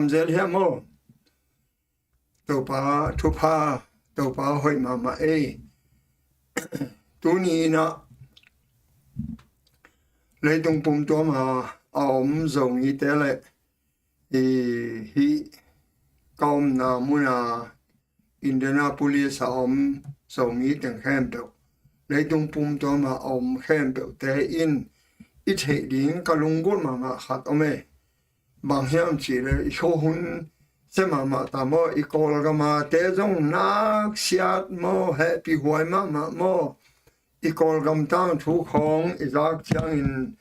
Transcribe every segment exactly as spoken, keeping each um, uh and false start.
Kamzel hiam aw? Topa thupha, Topa hoih mahmah ei. Tuni in ah leitung pumtuam a a om Zomite le i hih ka omna muna Indianapolis a om Zomi teng khempeuh, leitung pumtuam a a om khempeuhte in i theih ding ka lunggulh mahmah khat om ei. Bang hiam cih leh i khuahun sia mahmah ta maw, i Kawlgam a te zong nak siat maw, hehpih huai mahmah maw, i Kawlgam tangthu khawng i zak ciangin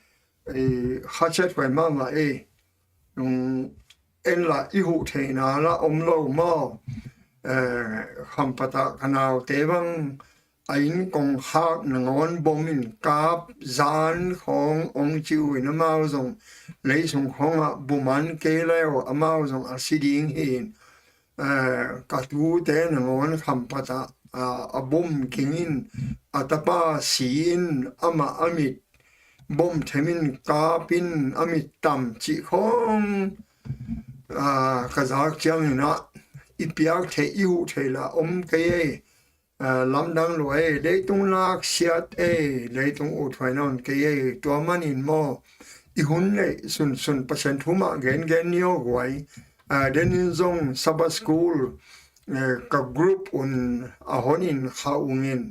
i khasia thuai mahmah ei. Nung en lah i huh theihna lah om lo maw? Eh, Khampat ah ka naute bang a inn kongkhak nangawn bom in kap zan khawng ong ci uh in amau zong leisung khawngah bum an kei leu amau zong a si ding hi in, eh, ka tute nangawn Khampat ah, ah, a bom kingin a tapa si in amah a mit bom themin kapin a mit tam cih khawng, ah, ka zak ciangin ah i piak theih i huh theih lah om kei ei. Ah, lamdang lua ei, leitung nak siat ei, leitung uh thuai nawn kei ei. Tua manin maw i hun neih sunsun Pasian thu mah gengen ni aw guai. Ah, denin zong Sabbath School, eh, ka group un a honin kha ungin,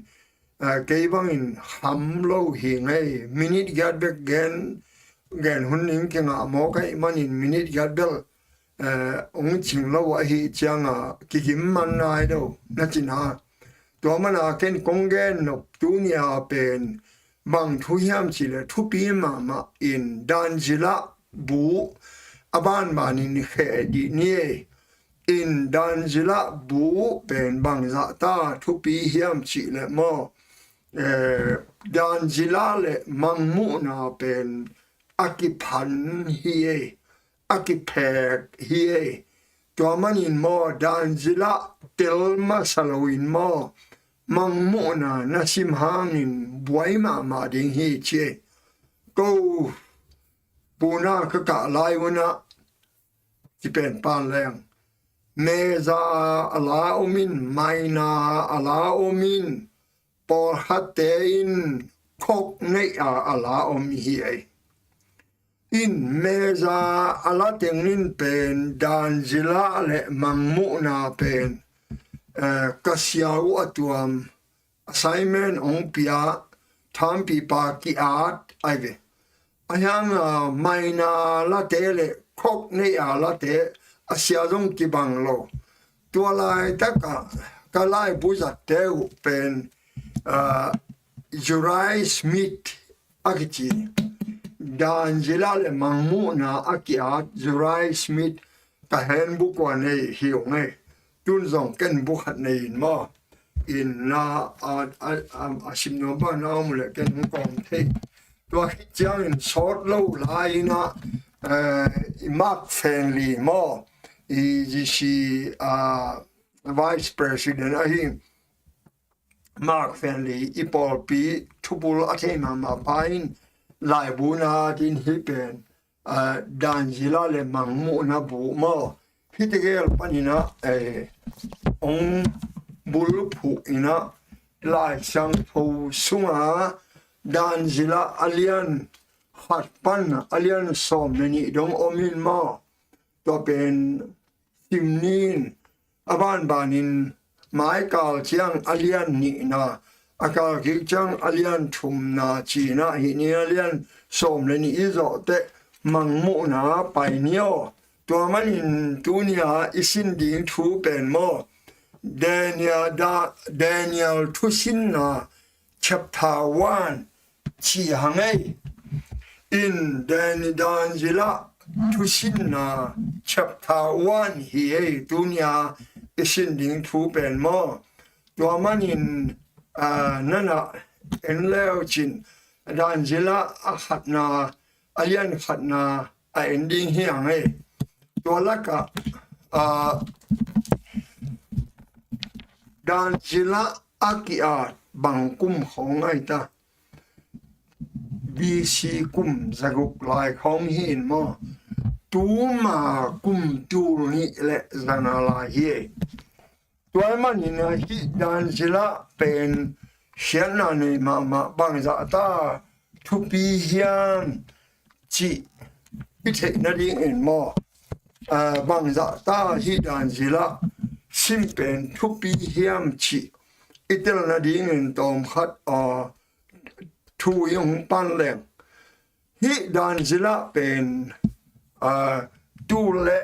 ah, kei bangin ham lo hi ngei. Minute giat bek gen, gen hun ning kingah mawk ahih manin minute giat bel, eh, ong cing lo ahi cianga kigim man nai lo na cina. Tua mana ken kong gen nop tunia pen bang thu hiam cih leh thupi mahmah in dan zilah buh a banbanin kheh dih ni ei. In dan zilah buh pen bangzah ta thupi hiam cih leh maw, eh, dan zilah le mangmuhna pen a kiphan hi ei, a kiphek hi ei. Tua manin maw dan zilah tel masa loin maw mangmuhna na sim hangin buai mahmah ding hi ci ei. Ko puna ka kah lai unah ci pen pan leng meza a la om in, maina a la om in, pawlkhatte in khok neih a a la om hi ei. In meza a la tengnin pen dan zilah le mangmuhna pen, eh, ka sia uh a tuam assignment ong pia thampipa ki-at ai ve. A hiang a maina late le khok neih a late a sia zong kibang lo. Tua laitak a ka laibu zatte uh pen, ah, Jeriah Smith a kici. Dan zilah le mangmuhna a ki-at Jeriah Smith ka hen bu kua nei hi ung ei. Tun zong ken bu khat nei in maw. In na a, a, a, a sim nuam bang na om le ken hong kawm thei. Tua khit ciangin sawt lo lai-in ah, eh, i Mark Finley maw, i G C, ah, Vice President ahi Mark Finley, i pawlpi thubul a thei mahmah pa in laibu na din hi pen, ah, dan zilah le mangmuhna buh maw. Hih tegel panin ah, eh, ong bulphuh in ah Lai Siangtho sunga dan zilah a lian khat pan a lian sawm le nih dong om in maw. Tua pen sim ni in, a banbanin mai kal ciang a lian nihna, a kal kik ciang a lian thumna ci-in ah hih ni a lian sawm le nih i zawh teh mangmuhna pai ni aw. Tua manin tunia i sin ding thu pen maw Daniel, da, Daniel thusinna chapter one ci hang ei. In dan, dan zilah thusinna chapter one hi ei tunia i sin ding thu pen maw. Tua manin, ah, nana en leu cin dan zilah a khatna, a lian khatna a en ding hi hang ei. Tua lakah, ah, dan zilah a ki-at bang kum khawng ai ta. B C kum zaguk lai khawng hi in maw. tuma kum tul nih le zanga lai hi. Tua ahih manin a hih dan zila pen siatna nei mahmah. Bangzah ta thupi hiam cih i theih nadingin maw, bangzah ta hih dan zila sim pen thupi hiam cih i tel nadingin tawmkhat thu i hong pan leng. Hih dan zila pen tul le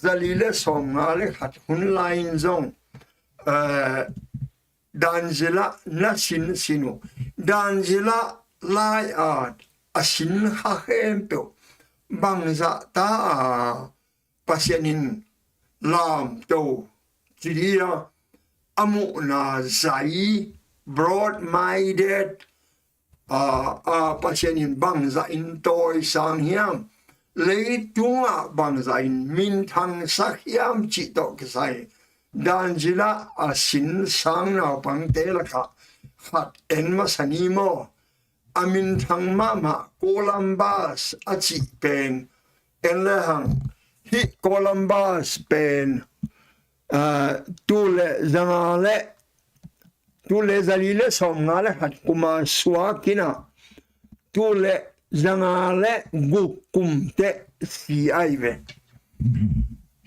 zali le sawmnga le khat hun lai-in zong dan zila na sinsin uh. Dan zila lai-a a sin kha khempeuh bangzah ta a Pasian in lamto ci ding a, a muhna zai, broad minded, a Pasian in bangzah in tawisang hiam, leitungah bangzah in minthangsak hiam cih tawh kisai dan zila a sinsang naupangte lakah khat en masa ni maw? A minthang mahmah Columbus a cih pen en lehang, hih Columbus pen tul le zanga le tul le zali le sawmnga le khat kuma suakin a, tul le zanga le guk kum teh si ahi ve.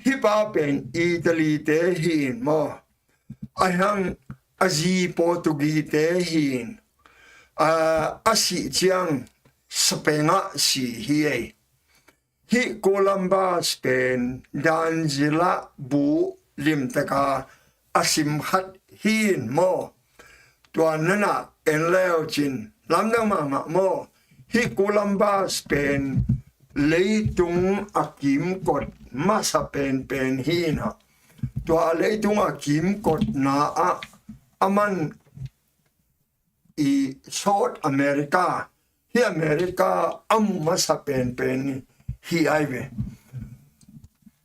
Hih pa pen Italy te hi in maw, a hang a zi Portuguese te hi in, a sih ciang Spain ah si hi ei. Hih Columbus pen dan zila bu limtaka a sim khat hi in maw? Tua nanah en leucin lamdang mahmah maw? Hih Columbus pen leitung a kimkot masa penpen hi in a, tua leitung a kimkotna ah a man i South America, hih America a mu masa penpen hi ahi ve.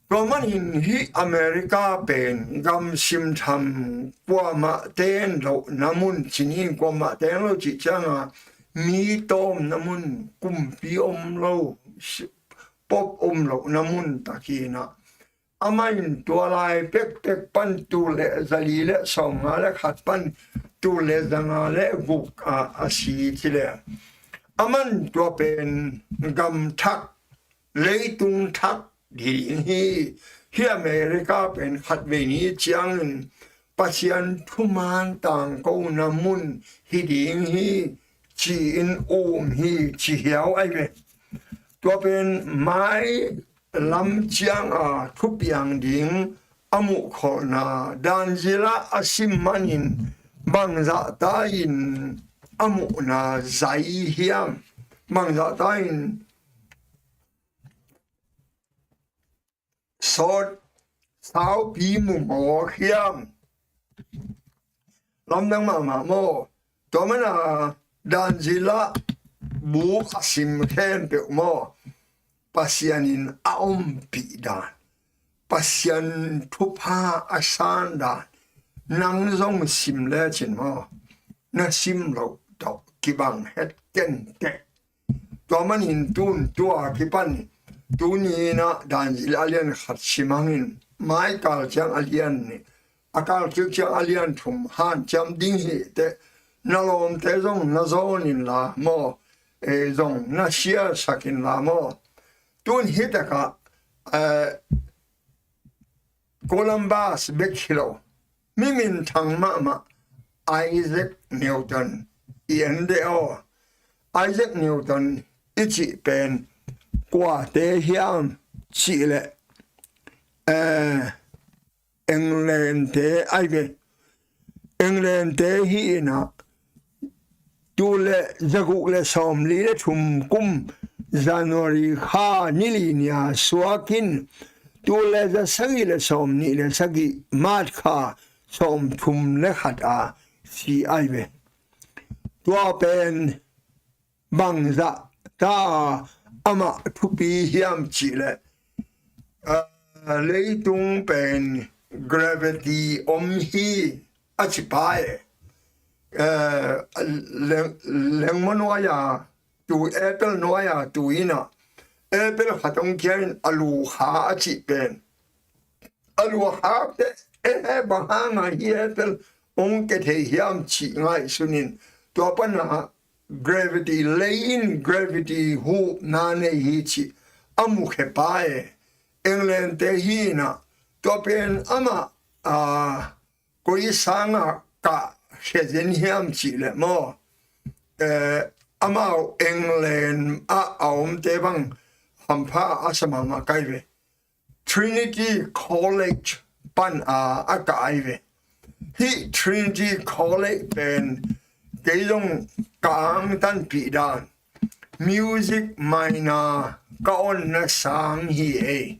Tua manin hih America pen gam simtham kuamah ten lohna mun ci ni, kuamah ten lo cih cianga mi tawmna mun, kumpi om lo, pop om lohna mun tak hi in a, amah in tua lai pekpek pan tul le zali le sawmnga le khat pan tul le zanga le guk ah a si ci le, amah in tua pen gam thak, leitung thak hi ding hi. Hih America pen khatvei ni ciangin Pasian thuman tangkona mun hi ding hi ci-in um hi ci hiau ahi ve. Tua pen mai lam cianga thupiang ding a muhkholhna dan zila a sim manin bangzah ta in a muhna zai hiam, bangzah ta in sawt saupi mu mawk hiam? Lamdang mahmah maw? Tua mana dan zila buk a sim khempeuh maw, Pasian in a ompih dan, Pasian thupha a san dan, nang zong sim lecin maw, na sim loh tawh kibang het kenteh. Tua manin tun tua kipan tuni in a dan zila a lian khat sim hangin, mai kal ciang a lian nih, a kal kik ciang a lian thum hanciam ding hi teh, na lawmte zong na zawn inla maw, zong na siasak inla maw? Tun hi takah Columbus bek hi lo, mi minthang mahmah Isaac Newton i en deh aw. Isaac Newton i cih pen kuate hiam cih leh, England te ahi ve. England te hi in a, tul le zaguk le sawmli le thum kum January kha ni li ni-a suakin, tul le zasagih le sawmnih le sagih March kha sawmthum le khat a si ahi ve. Tua pen bangzah ta amah thupi hiam cih leh, leitung pen gravity om hi a ci pa e. Leng, lengmaw nuai-a tu, apple nuai-a tu in a, apple khat hong kia in a lu kha a cih pen, a lu a khakte, eh, bang hanga hih apple hong kia thei hiam cih ngaihsunin, tua pana gravity, lei in gravity hupna nei hi cih a mukhia pa e. England te hi inah, tua pen amah, a, koi sanga kah khia zen hiam cih leh maw, eh, amau England ah a omte bang hampha a sa mahmah kai ve. Trinity College pan a a kah ai ve. Hih Trinity College pen kei zong ka angtanpih dan, music minor ka onna sang hi ei.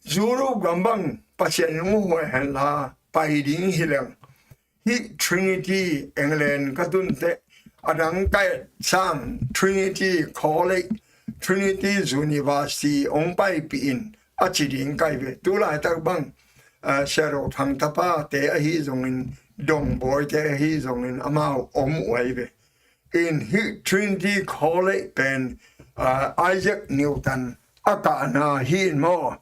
Zulu gam bang Pasian in hong huai henla pai ding hi leng, hih Trinity England ka tunte, a dang ka et sam Trinity College, Trinity University hong paipih in a ci ding kai ve. Tu laitak bang, ah, Sia Dok Thang tapate ahi zongin, Dong Bawi te ahi zongin amau om uh ai ve. In hih Trinity College pen, ah, Isaac Newton a kahna hi in maw.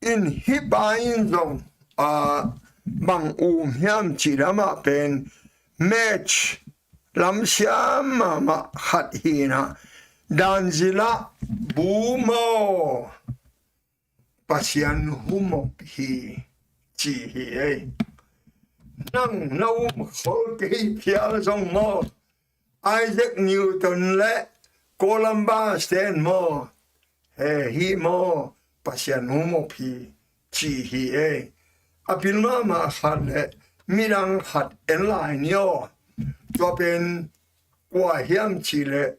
In hih pa in zong, ah, bang um hiam cih leh amah pen match lamsiam mahmah khat hi inah, danzila bu maw, Pasian humop hi ci hi ei. Nang na um khol kei phial zong maw, Isaac Newton le Columbus ten maw, he hih maw, Pasian humop hi ci hi ei. A pil mahmah khat le midang khat en lai ni aw. Tua pen kua hiam cih leh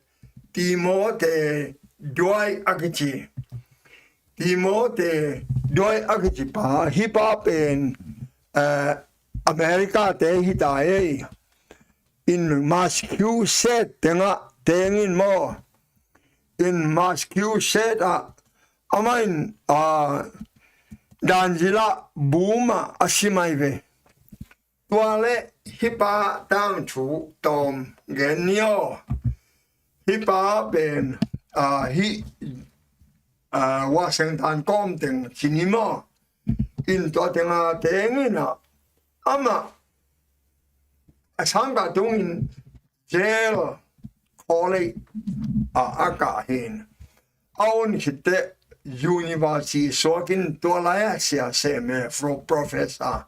Timothy Dwight a kici. Timothy Dwight a kici pa, hih pa pen, eh, America te hi ta ei. In Massachusetts tengah tengin maw, in Massachusetts ah amah in, ah, danzila bu mah a sim ai ve. Tua le hih pa tangthu tawm gen ni aw. Hih pa pen, ah, hih, ah, Washington kawm teng ci ni maw. In tua tenga teng inah amah a sangkah tungin jail, college ah a kah hi in, a on khitteh university suakin tua lai-ah sia sem e, pro-, professor.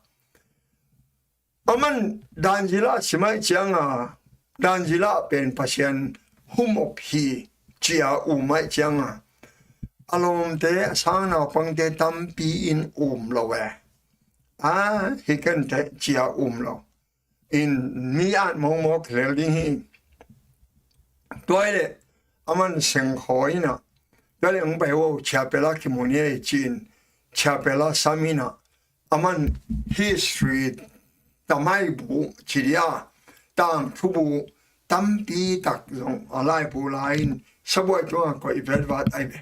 Aman danzila sim ai cianga, danzila pen Pasian humop hi cia um ai cianga, a lawmte, a sang naupangte tampi in um lo e. A, hi kenteh cia um lo. In mi at mawkmawk lel ding hi. Tua hi leh aman sengkhawi inah, tua hi leh hong pai uh, chapel ah kimu ni ei ci-in, chapel ah sam inah, aman history tamai bu ci dia, tangthu bu tampi tak zong a laibu lai-in sabuai tungah koih vetvat ai ve.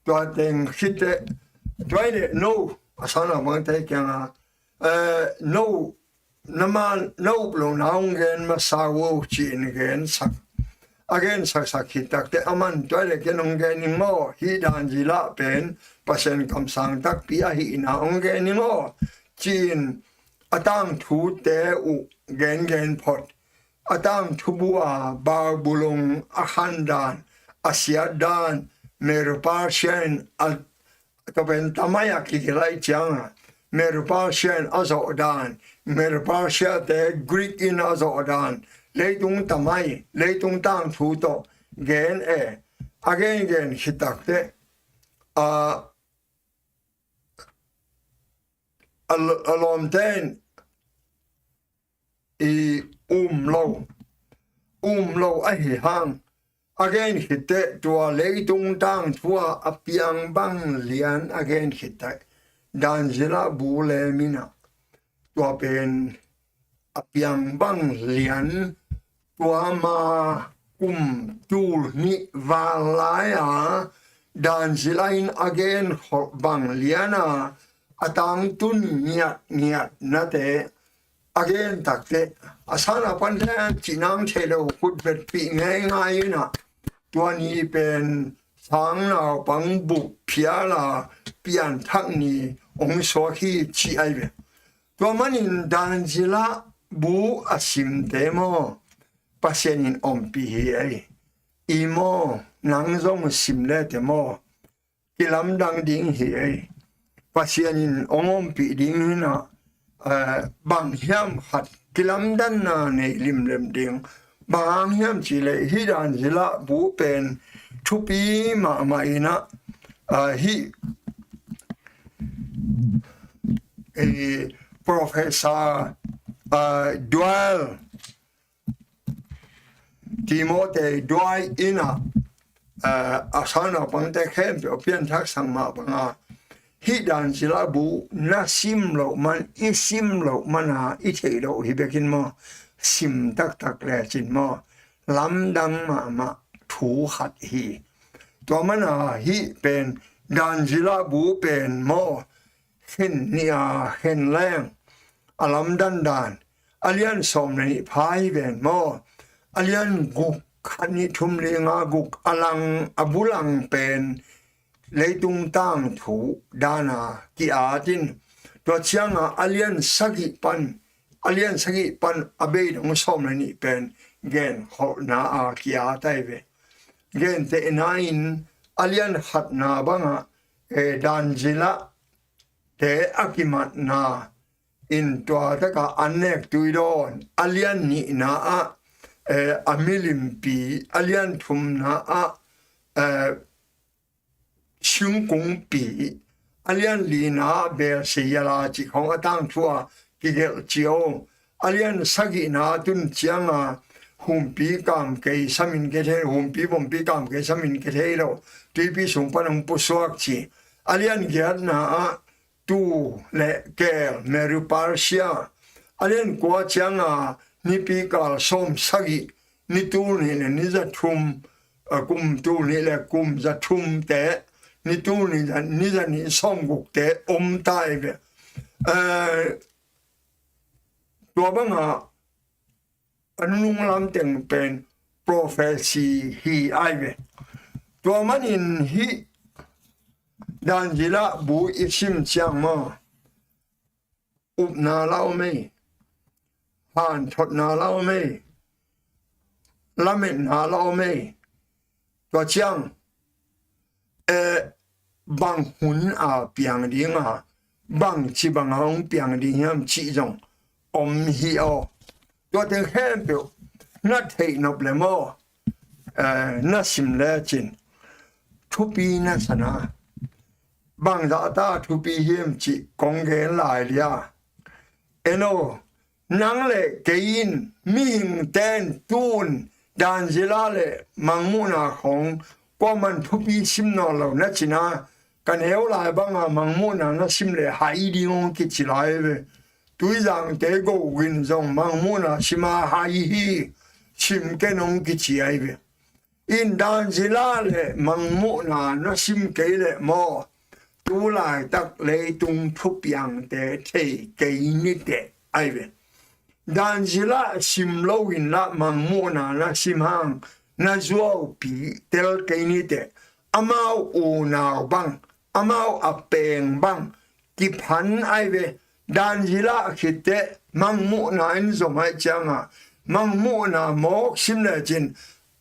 Tua teng khitteh, tua hi leh no, a sang naupangte kiangah, eh, no, na man, na up lohna hong gen masa uh ci-in gensak. A gensaksak khit takteh aman tua hi leh ken hong gen ning maw, hih danzila pen Pasian kamsang takpi ahihna hong gen ning aw ci-in a tangthute uh gengen phot. A tangthu bu a Babylon a khan dan, a siat dan, Medo-Persia in a, tua pen tamai a kikilai cianga, Medo-Persia in a zawh dan, Medo-Persia te Greek in a zawh dan, leitung tamai, leitung tangthu tawh gen e. A gengen khit takteh, a, a, a lawmte in i um lo, um lo ahi hang, a gen khitteh tua leitung tangthu a a piang bang lian a gen khitteh, danzila bu lem inah, tua pen a piang bang lian, tua ma kum tul nih val lai-a danzila in a gen khol bang lian a, a tangtun ngiatngiatnate a gen takteh, a sang naupangte an cih nang thei lo, khut betpih ngeingai inah, tua ni pen sang naupang bup phiala pianthak ni hong suak hi ci ai ve. Tua manin dan zila bu a simte maw, Pasian in ompih hi ei. I maw, nang zong sim lete maw, kilamdang ding hi ei. Pasian in hong ompih ding hi na, eh, bang hiam khat kilamdanna nei limlem ding. Bang hang hiam cih leh hih dan zila bu pen thupi mahmah in ah, eh, hih, eh, Professor, eh, Dwight Timothy Dwight in ah, eh, a sang naupangte khempeuh pianthak sak mah banga, hih dan zila bu na sim loh man, i sim loh man a i theih loh hi bekin maw, sim taktak lecin maw, lamdang mahmah thu khat hi. Tua mana hih pen dan zila bu pen maw, khen nih a khen leng a lamdan dan, a lian sawm le nih pha hi ven maw, a lian guk, khat nih thum li nga guk, a lang, a bulang pen leitung tangthu dana ki-at in, tua cianga a lian sagih pan, a lian sagih pan a beidong sawm le nih pen genkholhna a ki-at ai ve. Gentehna in a lian khatna banga, eh, dan zila te a kimatna in tua taka an nek tui dawn, a lian nihna ah, eh, a milimpi, a lian thumna ah, eh, singkungpi, a lian lina ah belsei a la cih khawng a tangthu a kigelh ci o. A lian sagihna tun cianga humpi kamkei samin ke thei, humpi bompi kamkei samin ke thei lo, tuipi sung pan hong pusuak ci. A lian giatna ah tuu le keel, Medu Persia, a lian kua cianga nipi kal sawm sagih, ni tul nih le ni za thum, a, kum tul nih le kum za thum te, ni tul nih za, ni za nih sawm guk te om ta ai ve. Eh, tua banga a nunung lam teng pen prophecy hi ai ve. Tua manin hih dan zila bu i sim ciang maw, upna la om ei, hanthotna la om ei, lametna la om ei. Tua ciang, eh, bang hun a piang dinga, bang ci banga hong piang ding hiam cih zong om hi aw. Tua teng khempeuh na theih nop le maw, eh, na sim lecin thupi na sa na. Bang zahta thupi hiam cih kong gen lai lia. Eno, nang le kei in mihingte in tun dan zila le mangmuhna khong kuaman thupi sim nawn lo na cina, ka neu lai banga mangmuhna na sim le hai ding hong kici lai ve. Tuizangte go gin zong mangmuhna sima hai hi, sim ken hong kici ai ve. In dan zila le mangmuhna na sim kei le maw, tu laitak leitung thupiangte thei kei niteh ai ve. Dan zila sim lo in la mangmuhna na sim hang na zuaupi tel kei niteh. Amau unau bang, amau a peng bang kiphan ai ve. Dan zila khit teh mangmuhna in zom ai cianga, mangmuhna mawk sim lecin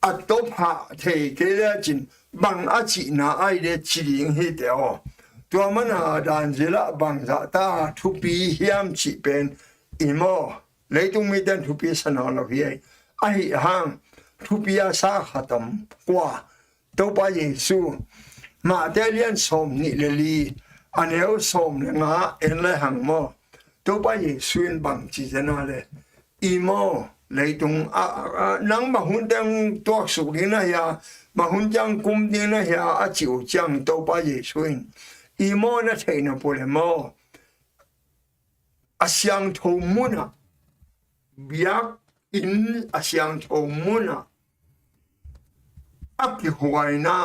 a tawphah thei kei lecin bang a cihna ai de ci ding hi te aw. Tua mana dan zila bang zahta thupi hiam cih pen i maw, leitung mite in thupi sa nawn lo hi ei. Ahi hang thupi a sa khat om, kua? Topa Jesu. Mate lian sawm nih le li, a neu sawm le nga en le hang maw, Topa Jesu in bang ci zena le, i maw, leitung a, a, a, nang bang hun teng tuaksuk ding na hia, bang hun teng kum ding na hia a ci uh ciang Topa Jesu in, i maw, na theih nop uh le maw, a siangtho munah, biakinn a siangtho munah a kihuaina,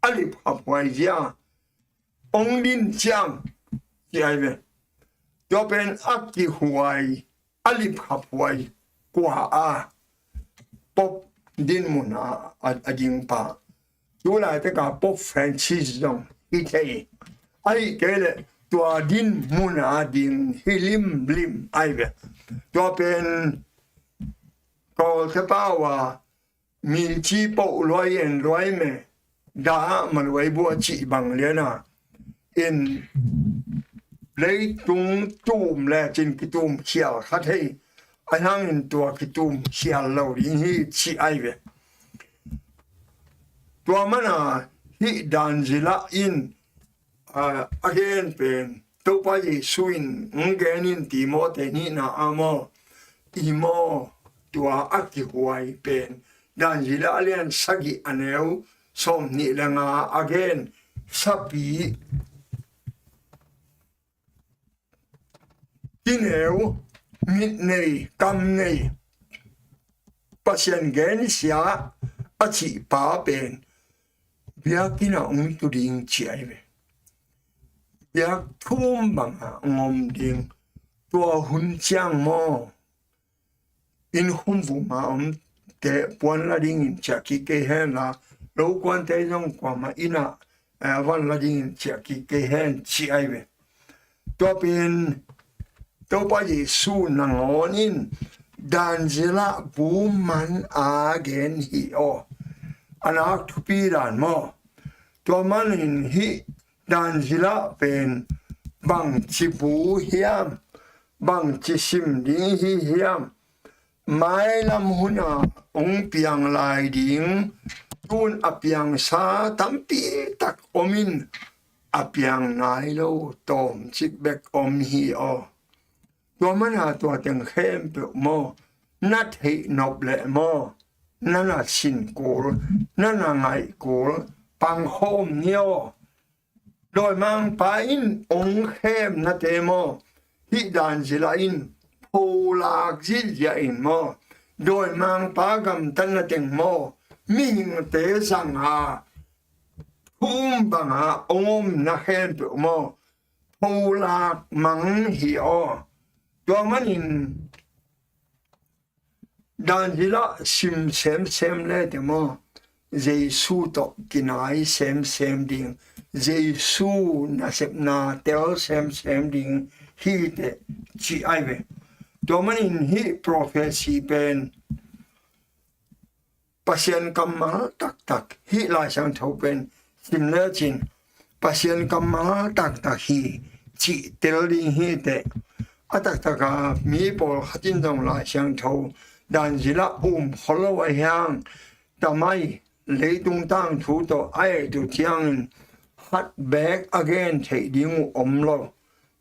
a lipkhaphuai zia hong din ciang ci ai ve. Tua pen a kihuai, a lipkhaphuai kua a, Pope din mun a, a, a ding pa. tu laitaka Pope Francis zong hi thei. Ahih kei leh tua din muna ding hi limlim ai ve. Tua pen Kawlte pau a mi ci poh luai en luai me da maluai bua cih bang liana in leitung tum le cin kitum khial kha thei a, hangin tua kitum khial lo ding hi ci ai ve. Tua mana hih Daniela in a gen pen Topa Jesu in hong gen in Timote nihna a maw, i maw, tua a kihuai pen Daniela a lian sagih a neu sawm nih le nga a gen sapi kineu, mit nei, kam nei, Pasian gensia a cih pa pen biakinn ah hong tu ding ci ai ve. Biak thum bangah hong om ding. Tua hun ciang maw, inn khum vuma omte puan la dingin ciah kik kei hen la, lo kuante zong kuamah inn ah van la dingin ciah kik kei hen ci ai ve. Tua pen Topa Jesu nangawn in Daniela bu man a gen hi aw. A nak thupi dan maw? Tua manin hih Daniela pen bangci bu hiam, bangci sim ding hi hiam, mailam huna hong piang lai ding, tun a piangsa tampi tak om in a piang nai lo tawmcik bek om hi aw. Tua mana tua teng khempeuh maw, na theih nop leh maw, na na sin kul, na na ngaih kul, pangkhawm ni aw. Dawimangpa in hong khemnate maw, hih Daniela in pholak zizia in maw, dawimangpa gamtatna teng maw, mihingte zanga thum banga hong omna khempeuh maw, pholak mang hi aw. Tua manin Daniela sim semsem le te maw, Jesu tawh kinai semsem ding, Jesu nasepna tel semsem ding hi te ci ai ve. Tua manin hih prophecy pen Pasian kammal taktak hi. Lai Siangtho pen sim lecin Pasian kammal taktak hi cih tel ding hi teh. A taktaka mi pawlkhat in zong Lai Siangtho Daniela um khol lo a hiang, tamai leitung tangthu tawh a et uh ciangin khat beek a gen theih ding uh om lo.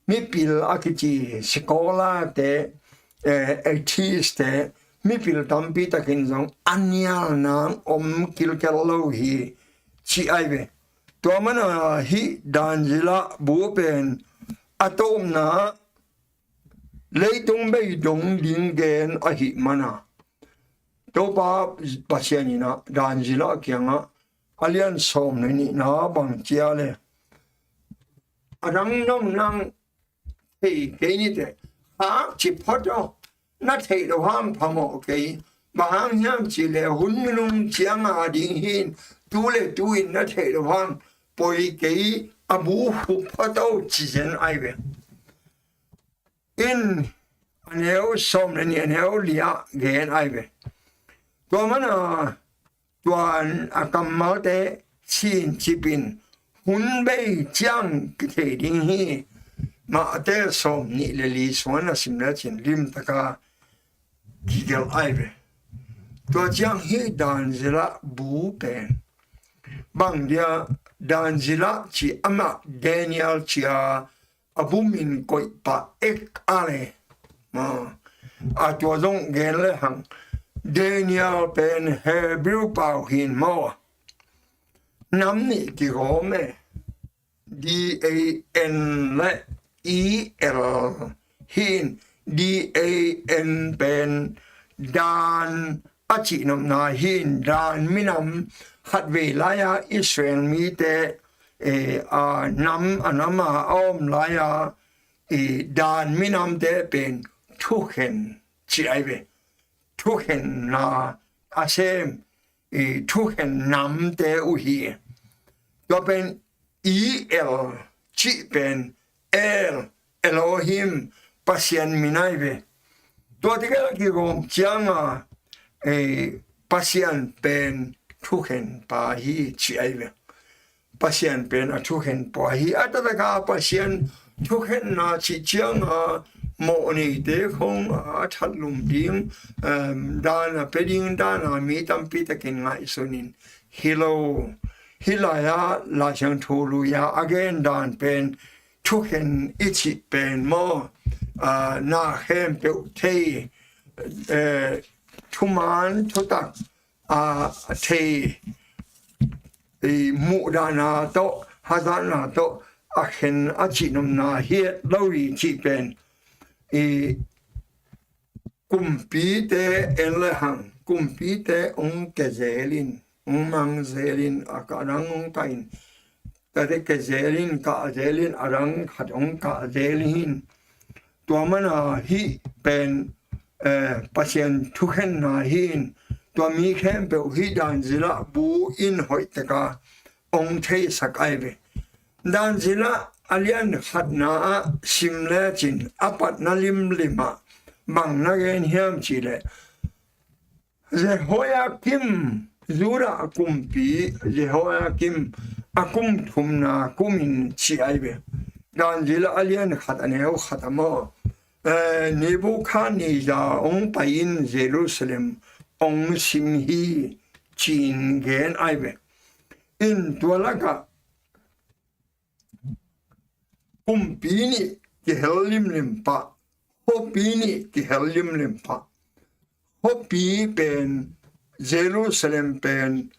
Mipil a kici scholar te, eh, atheist te, mipil tampi takin zong a nial nang om kilkel lo hi ci ai ve. Tua mana hih Daniela bu pen a tawpna leitung bei dong ding gen ahih mana Topa Pasian in ah Daniela kiangah a lian sawm le nihna bang cia le, a dang nong nang thei kei ni teh, khak ci phot aw, na theih loh hang phamawh kei. Bang hang hiam cih leh hun minung cianga ding hi in, tu le tu in na theih loh hang poi kei, a bu khup phot aw ci zen ai ve. In a neu sawm le nih a neu li ah gen ai ve. Tua mana tua a kammalte cin cipin hun bei ciang kithei ding hi. Mate sawm nih le li sungah na sim lecin limtaka kigelh ai ve. Tua ciang hih Daniela bu pen bang dia Daniela ci amah Daniel cia a bu min koih pah ek a le. A tua zong gen le hang, Daniel pen Hebrew pau hi in maw, nam nih kigawm e. D A N le E L hi in, D A N pen Dan a cihnopna hi in, Dan minam khatvei lai-a Israel mite, eh, a nam a nam a a om lai-a, eh, Dan minamte pen thukhen ci ai ve. Thukhenna a sem i thukhen namte uh hi. Tua pen E L cih pen El, Elohim, Pasian min ahi ve. Tua tegel a kigawm cianga, eh, Pasian pen thukhen pa hi ci ahi ve. Pasian pen a thukhen pa hi. A taktak a Pasian thukhenna cih cianga mawh neite khong a thatlum ding, em, dan a pia ding dan a mi tampi takin ngaihsun in hi lo. Hih lai-ah Lai Siangtho lui-a a gen dan pen thukhen i cih pen maw, a, na khempeuh thei, eh, thuman thutak a thei, i muhdahna tawh, hazatna tawh a khen a cihnopna hi lo hi cih pen i kumpite en le hang, kumpite hong kezelin, hong mangzelin, a ka dang hong kahin, tate kezelin, kahzelin, a dang khat hong kahzelin. Tua mana hih pen, eh, Pasian thukhenna hi in, tua mi khempeuh hih dan zilah bu in hoih taka hong theisak ahi ve. Dan zilah a lian khatna ah sim lecin a patna limlimah bang na gen hiam cihleh, Jehoiakim, Judah kumpi Jehoiakim a kum thumna kumin ci ahi ve. Dan zilah a lian khat a neu khat a maw, eh, Nebuchadnezzar hong pai in Jerusalem hong sim hi ci-in gen ahi ve. In tua lakah kumpi nih kihel limlim pah, khuapi nih kihel limlim pah. Khuapi pen Jerusalem pen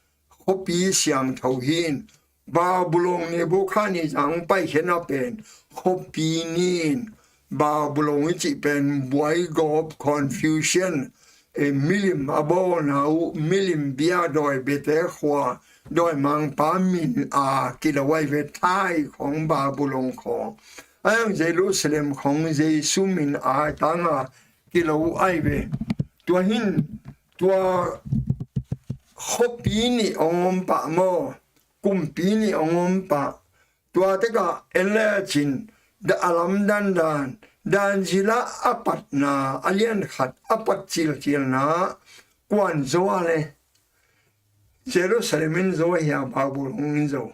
khuapi siangtho hi in, Babylon Nebuchadnezzar hong paikhiatna pen khuapi ni in, Babylon i cih pen buaigawp, confusion, eh, milim a bawlna uh, milim bia, dawi biate khua, dawimangpa min a kilo ahi ve. Thai khong Babylon khong, a yang Jerusalem khong Jesu min a tanga kilo ahi ve. Tua hin tua khuapi nih hong om pah maw, kumpi nih hong om pah. Tua tekah en lecin, da a lamdang dan, dan zilah a patna, a lian khat a pat cilcilna kuan zo a le, Jerusalem in zo a hia, Babylon in zo?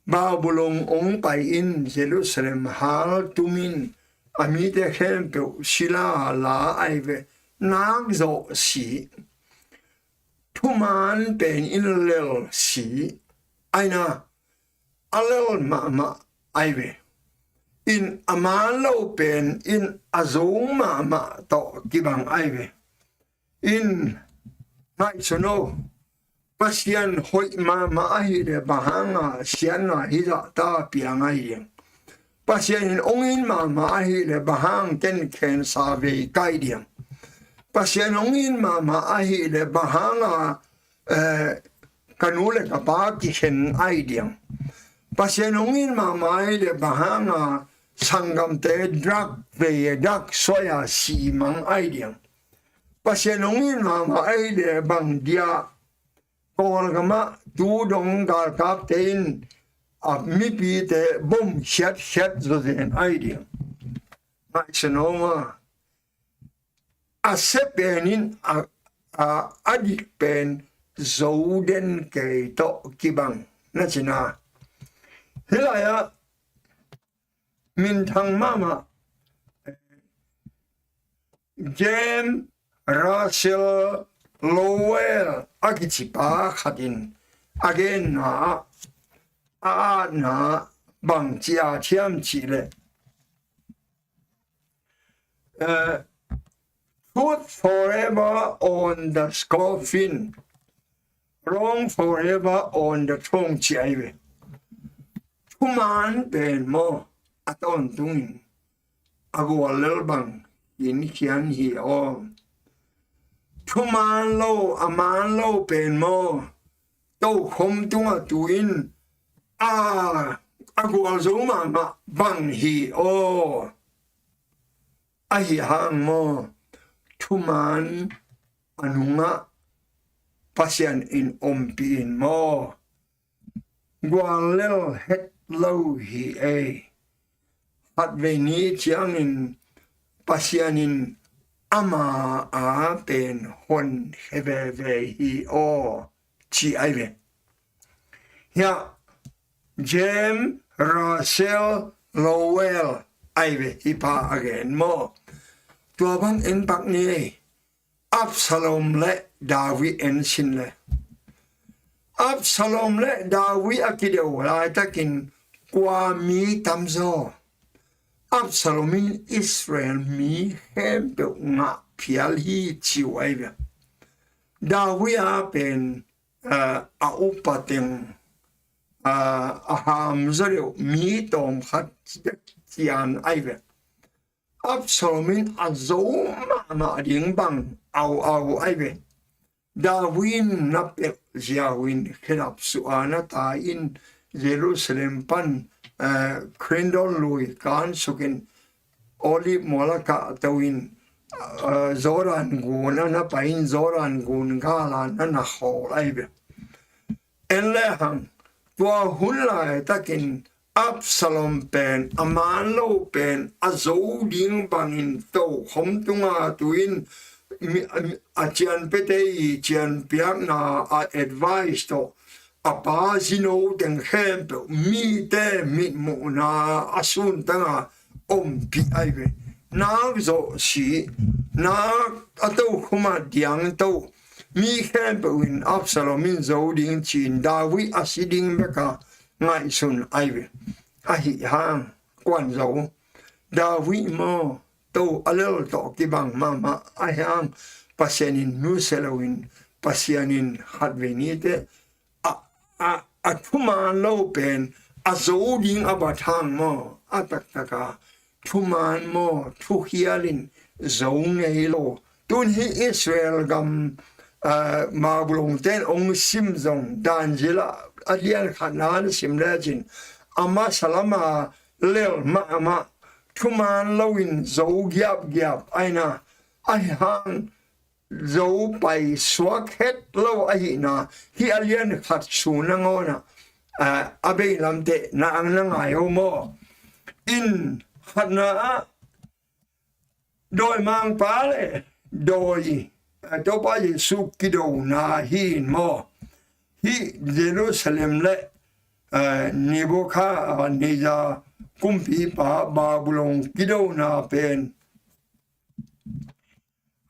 Babylon hong pai in Jerusalem haltum in a mite khempeuh sila la ahi ve. Nak zawh si, thuman pen in lel si, aina a lel mahmah ahi ve. In a man lo pen in a zong mahmah tawh kibang ahi ve. In ngaihsun o, Pasian hoih mahmah ahih leh bang hanga siatna hizah ta piang ahi ding? Pasian in hong it mahmah ahih leh bang hang ken khensa vei kai ding? Pasian hong it mahmah ahih leh bang hanga, eh, ka nu le ka pa kikhen ahi ding? Pasian hong it mahmah ahih leh bang hanga sanggamte drug vei, drug soi-a si mang ahi ding? Pasian hong it mahmah ahih leh bang dia Kawlgamah tu dong galkapte in a mipite bom khiatkhiat zawzen ahi ding? Ngaihsun o maw, a sia pen in a, a, a dik pen zo den kei tawh kibang na cina. Hih lai-ah minthang mahmah James Russell Lowell a kicipa khat in a genna ah, a atna bang ci a thiam cihleh, eh, "Truth forever on the coffin, wrong forever on the throne," ci ahi ve. Thuman pen maw, a tawntungin a gual lel bang in khian hi aw. Thuman lo, a man lo pen maw, tokhom tungah tu in a, a gualzo mahmah bang hi aw. Ahi hang maw, thuman a nungah Pasian in ompih in maw? Guallel het lo hi ei. Khatvei ni ciangin Pasian in ama a pen hon he veve hi aw, ci ai ve. Hiah James, Russell, Lowell ai ve, hi pa a gen maw? Tua bang en pak ni ei. Absalom le David en sin le, Absalom le David a kideuh laitakin kua mi tamzaw? Absalom in Israel mi khempeuh ngah phial hi, ci uh ai ve. David a pen, ah, a upa teng, ah, a hamzaw deuh mi tawmkhat cian ai ve. Absalom in a zo mahmah ding bang au au ai ve. David in na pelh ziau in khedap suh a na tai in Jerusalem pan, eh, Kidron lui kan sukin Olive mual a kahto in, eh, Jordan gun a na pai in Jordan gun gal a na na khawl ai ve. En le hang, tua hun laitakin Absalom pen a man lo pen a zo ding bangin tokhom tunga tu in mi, a, a cianpiate i cianpiakna, a advice tawh a pa zino teng khempeuh mite mitmuhna a suntanga ompih ai ve. Nak zawh si, nak a tokhom a diang to, mi khempeuh in Absalom in zo ding ci-in David a si ding beka ngaihsun ai ve. Ahi hang kuan zo, David maw, to a lel tawh kibang mahmah ahi hang Pasian in nusia loin Pasian in khatvei nite a, a, a thuman lo pen a zo ding a bat hang maw, a taktaka thuman maw, thukhial in zo ngei lo. Tun hi Israel gam, ah, Babylon ten ong sim zong, Dan zila a lian khatna na sim lecin a masa lama lel mahmah, thuman loin zo giapgiap aina, ahi hang zo pai suak het lo ahihna hi a lian khat su nangawnah, ah, a beilamte na ang na ngai aw maw? In khatna ah dawimangpa le dawi, ah, Topa Jesu kidona hi in maw? Hi Jerusalem le, ah, Nebuchadnezzar kumpipa Babylon kidona pen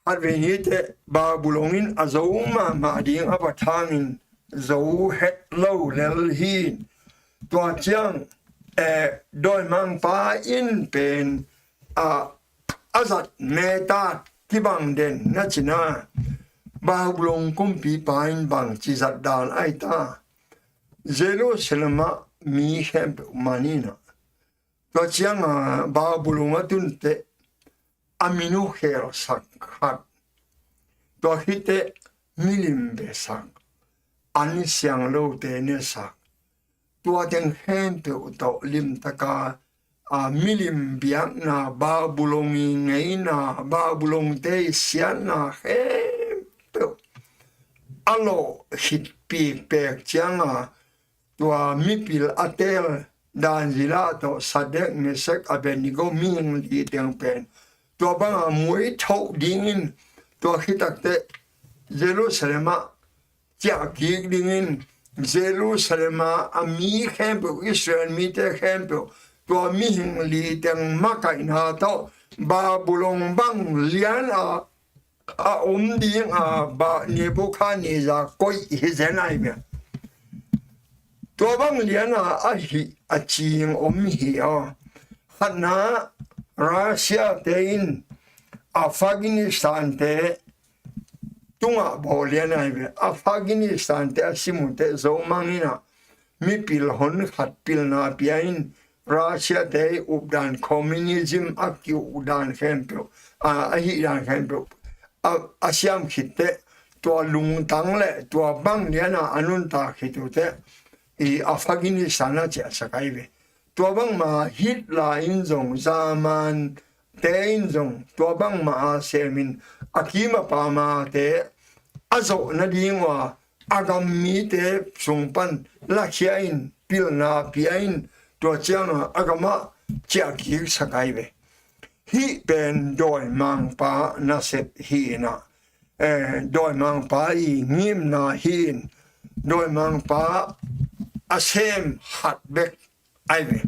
khatvei nite Babylon in a zo mahmah ding a bat hangin zo het lo lel hi. Tua ciang, eh, dawimangpa in pen a, a zat metat kibang den na cina, Babylon kumpipa in bangci zat dan ai ta? Jerusalem ah mi khempeuh man inah, tua cianga Babylon a tunteh a min uh khelsak khat, tua khiteh milim besak, an siang lote nesak, tua teng khempeuh tawh limtaka, a, milim biakna, Babylon i ngeina, Babylon te i siatna khempeuh a lawh khit pikpek cianga, tua mipil a teel Daniel tawh Sadrak, Meshak, Abednego mihing li teng pen tua banga muai thoh dingin, tua khitakteh Jerusalem ah ciah kik dingin, Jerusalem ah a mi khempeuh, Israel mite khempeuh, tua mihing li teng makaihna tawh Babylon bang lian a a om ding a, ba, Nebuchadnezzar koih hi zen ai bia. Tua bang liana a hih a cing om hi a. Khatna, Russia te in Afghanistan te tungah bawl lian ai bia. Afghanistan te a simute zo mang ina mipil hon khat pilna pia in Russia te i updan, communism a ki-ukdan khempeuh, a, a hihdan khempeuh a, a siam khitteh, tua lungtang le tua bang liana a nuntak khit uteh i Afghanistan a ciahsak ai ve. Tua bangma Hitler in zong, German te in zong tua bangma a semin a kima pamate a zawh nading ua a gam mite sung pan lakhia in, pilna pia in, tua ciangah a gamah ciahkiksak ahi ve. Hih pen dawimangpa nasep hi inah, eh, dawimangpa i ngimna hi in, dawimangpa a sem khat bek ahi ve.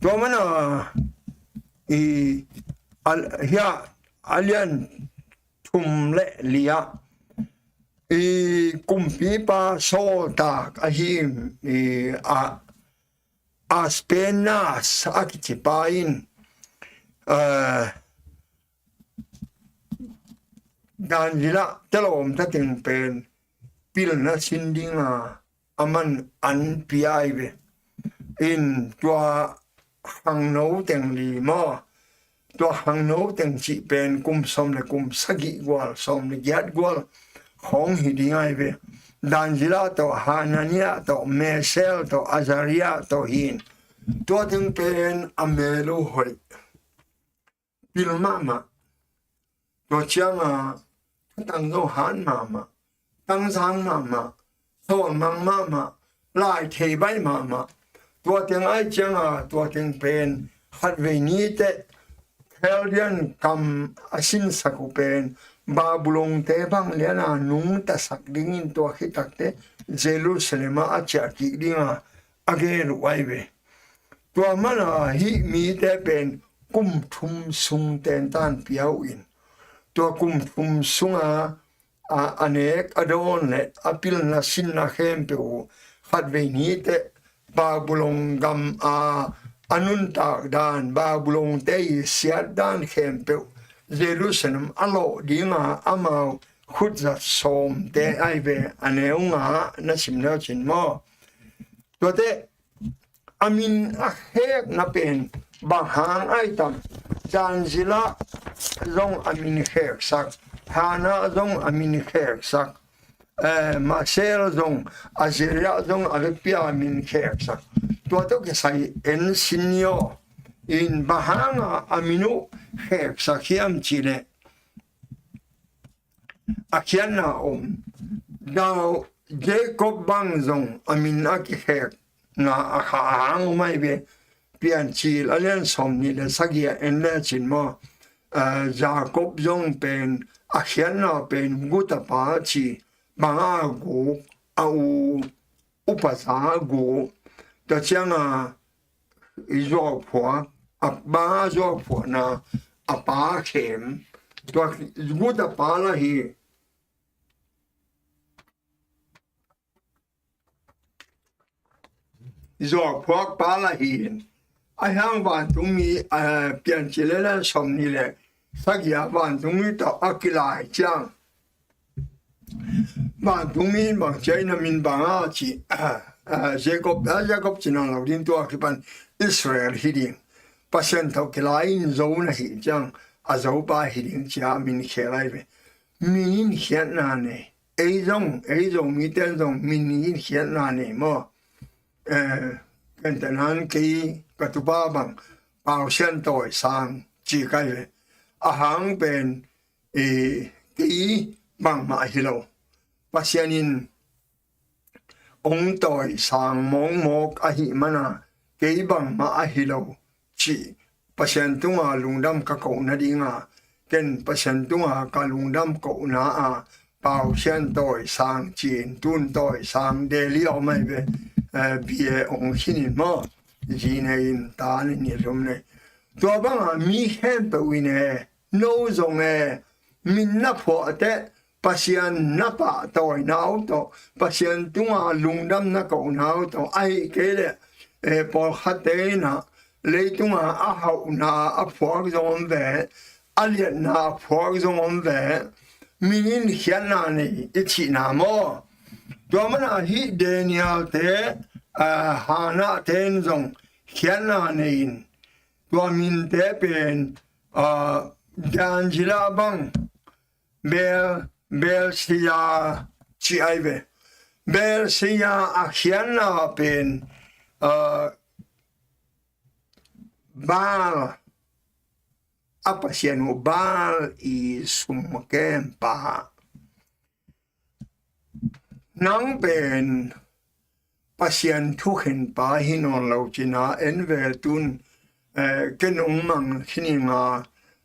Tua mana i a, hia a lian thum le li ah i kumpipa sawltak ahi i a Aspenas a kicipa in, eh, Daniel ah telawm tating pen pilna sin dinga aman an pia ahi ve. In tua hangno teng li maw, tua hangno teng cih pen kum sawm le kum sagih gual, sawm le giat gual khawng hi ding ahi ve. Daniel ah tawh, Hanania tawh, Mishael tawh, Azaria tawh hi in. Tua teng pen a mel uh hoih, pil mahmah. Tua ciangah thutang zo han mahmah, tangzang mahmah, sawlmang mahmah, lai thei baih mahmah. Tua teng ahi ciangah tua teng pen khatvei niteh Chaldean kam a sinsak uh pen Babylonte bang liana nungtasak dingin tua khit takteh Jerusalem ah a ciahkik dinga a gel uh ahi ve. Tua mana hih mite pen kum thum sung tentan pia uh in, tua kum thum sunga a, a nek a dawn le a pilna sinna khempeuh uh khatvei niteh Babylon gam a, a nuntak dan, Babylonte i siat dan khempeuh Jerusalem a lawh dinga amau khutzat sawmte ahi ve. A neu nga na sim leu cin maw? Tuate a min a khekna pen bang hang ahi tam? Daniel ah zong a min kheksak, Hanania zong a min kheksak, eh, Mishael zong, Azaria zong a vekpi a min kheksak. Tua tawh kisai en sin ni aw. In bang hanga a min uh kheksak hiam cih leh a khiatna om. Dau, Jacob bang zong a min a kikhekna a kha a hang om ahi ve. Piancil a lian sawmnih le sagih ah en le cin maw? Ah, Jacob zong pen a khiatna pen gutapa ci, banga guk, a u upaza guk. Tua cianga i zuauphuak, a pa zuauphuakna a pa khem. Tua gutapa lah hi. Zuauphuak pa lah hi in. A hiang vantungmi, eh, Piancil le sawmnih le sagih ah vantungmi tawh a kilai ciang, vantungmi in bang ci a, na min banga ci, ah, ah, Jacob, ah, Jacob ci nang lo ding, tua kipan Israel hi ding. Pasian tawh kilai in zo na hi ciang a zopa hi ding ci a min khel ahi ve. Min in khiatna nei. Ei zong, ei Zomite in zong min in khiatna nei maw? Eh, ken tenan kei ka tupa bang Pau Sian Tawi Sang ci ka hi ve. A hang pen, eh, kei bangmah hi lo. Pasian in hong tawisang mawkmawk ahih mana kei bangmah ahi lo cih Pasian tunga lungdam ka kohna dinga, ken Pasian tunga ka lungdam kohna a Pau Sian Tawi Sang ci-in, tun Tawi Sang Delhi a om ahi ve, eh, B A hong khin in maw, zi nei in, ta nih, nih thum nei. Tua banga mi khempeuh in e, no zong e, min na phuah teh, Pasian na pahtawina uh tawh, Pasian tunga lungdam na kohna uh tawh, ahih kei leh, eh, pawlkhatte in ah leitunga a hauhna a phuak zong om ve, a liatna a phuak zong om ve, min in khiatna nei i cihna maw? Tua mana hih Daniel-te, ah, Hannah-te in zong khiatna nei in, tua minte pen, ah, Daniel ah bang, Bel, Belsia ci ahi ve. Belsia a khiatna pen, ah, Baal, a pasian uh Baal i sum kempa. Nang pen Pasian thukhenpa hi nawn lo cina en ve tun, eh, ken ong mang khin ing a,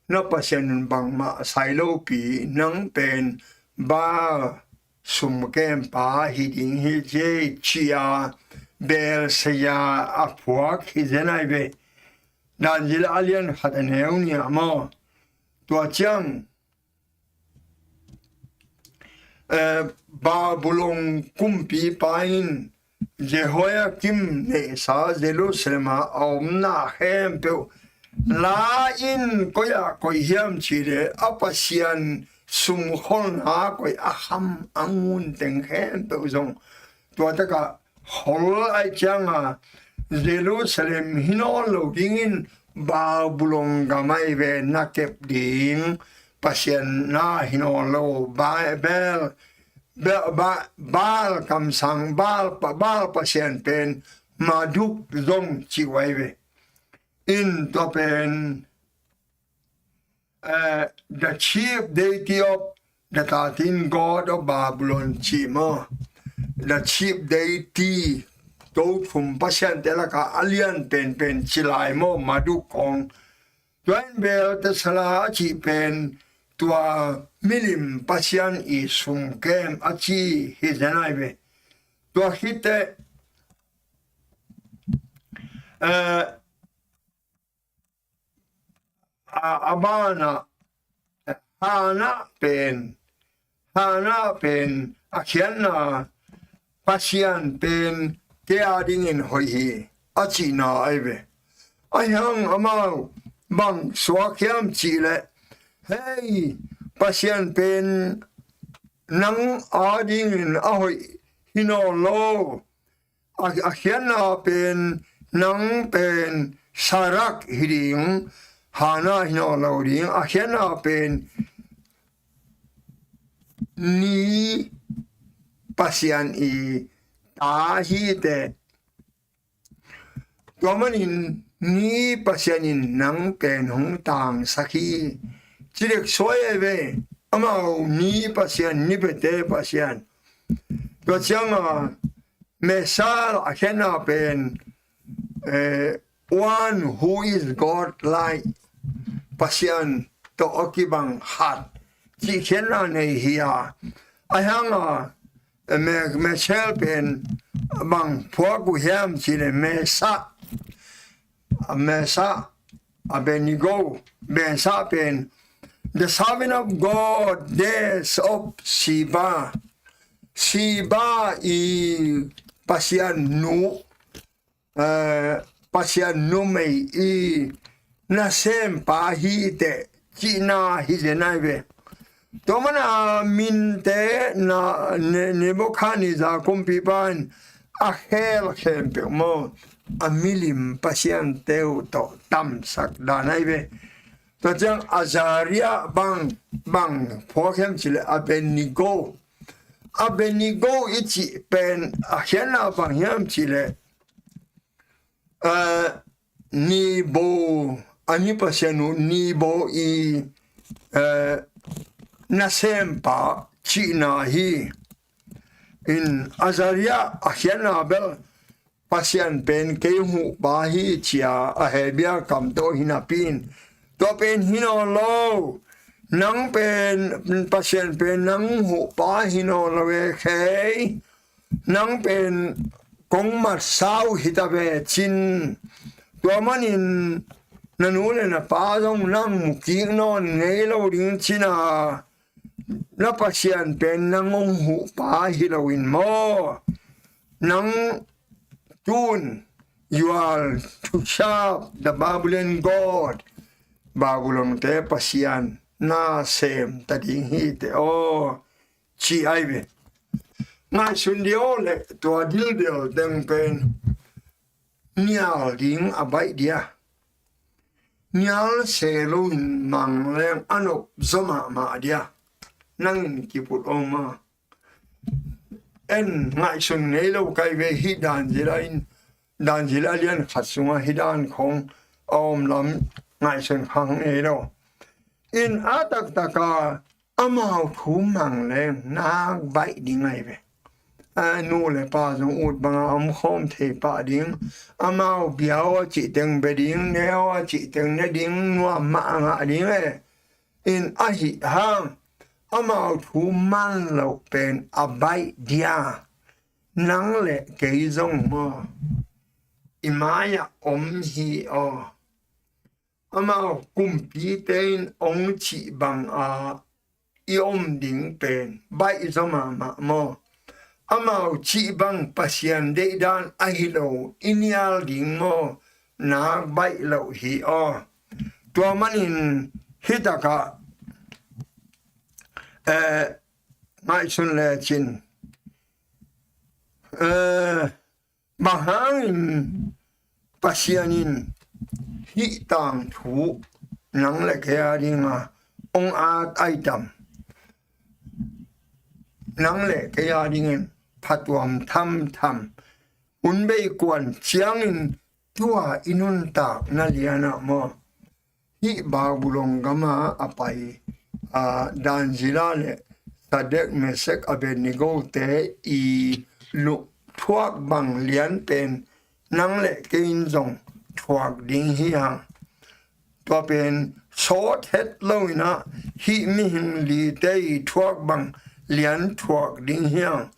na Pasian un bangmah sai lopi, nang pen Baal sumkempa hi ding hi ci, ci-a Belshazzar a phuak hi zen ai ve. Daniel a lian khat a neu nih ah maw. Tua ciang, eh, Babylon kumpipa in Jehoiakim neihsa Jerusalem a a omna khempeuh la in, koi ah koih hiam cih leh a Pasian sumkholna koih a kham a ngun teng khempeuh zong tua takah khol ai cianga Jerusalem hi nawn lo dingin Babylon gam ai ve na kep ding, Pasian na hi nawn lo, Ba-, Bel, Bel, Ba-, Baal kamsang, Baal pa-, Baal Pasian pen Marduk zong ci uh ai ve. In tua pen, eh, the chief deity of the thirteen god of Babylon ci maw. The chief deity, to thum pasiante laka a lian penpen ci lai maw, Marduk kong. Tua in Belteshazzar a cih pen tua milim pasian i sumkem a ci hi zen ai ve. Tua khit teh, eh, a, a banah, Hannah pen, Hannah pen a khiatna Pasian pen kei a dingin hoih hi a cihna ai ve. Ahi hang amau bang suak hiam cih leh, hei, Pasian pen nang a dingin a hoih hi nawn lo. A, a khiatna pen nang pen Sarah hi ding, Hannah hi nawn lo ding. A khiatna pen ni Pasian i ta hi teh. Tua manin ni Pasian in nang pen hong tangsak hi. Ci dek suai ai ve. Amau ni Pasian, ni pete Pasian. Tua cianga Messiah a khiatna pen, eh, one who is God like, Pasian tawh a kibang khat cih khiatna nei hi a. Ahi hanga, eh, Me-, Michelle pen bang phuak uh hiam cih leh Meshach, Meshach, Abednego, Meshach pen the servant of God, daughters of Sheba. Sheba i Pasian nu, eh, Pasian numei i nasempa hi teh cihna hi zen ai ve. Tua mana minte na Ne-, Nebuchadnezzar kumpipa in a khel khempeuh maw, a milim pasiante uh tawh tamsak dan ai ve. Tua ciang Azariah bang, bang phuak hiam cih leh Abednego. Abednego i cih pen a khiatna bang hiam cih leh, eh, Nebo, a ni pasian uh Nebo i, eh, nasempa cihna hi. In Azariah a khiatna bel Pasian pen kei hong huhpa hi ci-a a Hebru kam tawh hi napi in, tua pen hi nawn lo. Nang pen, Pasian pen nang hong huhpa hi nawn lo e khei. Nang pen kong matsa uh hi ta ve cin. Tua manin na nu le na pa zong nang mu kik nawn ngei lo ding cin a, na Pasian pen nang hong huhpa hi lo in maw? Nang tun, you are to serve the Babylon god. Babylon te pasian na sem ta ding hi teh aw, ci ai ve. Ngaihsun dih aw leh tua dildel teng pen nial ding a baih dia. Nial se loin mang leng a nop zaw mahmah dia. Nangin kiput om a. En ngaihsun ngei lo kai ve hi dan zila in, dan zila lian khat sunga hi dan khong a om lam ngaihsun khang ngei lo. In a taktaka amau thu mang leng nak baih ding ai ve. a, nu le pa zong ut banga om khawm thei pah ding, amau bia aw a cih teng bia ding, ne aw a cih teng ne ding, nuam mah a ngah ding e. In ahi hang, amau thu man loh pen a baih dia, nang le kei zong maw, i mai-ah om hi aw. Amau kumpite in ong cih banga i om ding pen baih zaw mahmah maw? Amau cih bang Pasian deihdan ahi lo i nial ding maw? Nak baih loh hi aw. Tua manin hitakah, eh, ngaihsun lecin, eh, bang hangin Pasian in hih tangthu nang le kei a dinga ong at ai tam? Nang le kei a dingin phatuam thamtham, hun bei kuan ciangin tua i nuntakna lianah maw, hih Babylon gama a pai, a, Daniela le Sadek, Mesek, Abednego te i luh thuak bang lian pen nang le kei in zong thuak ding hi hang. Tua pen sawt het lo inah hih mihing lite i thuak bang lian thuak ding hi hang.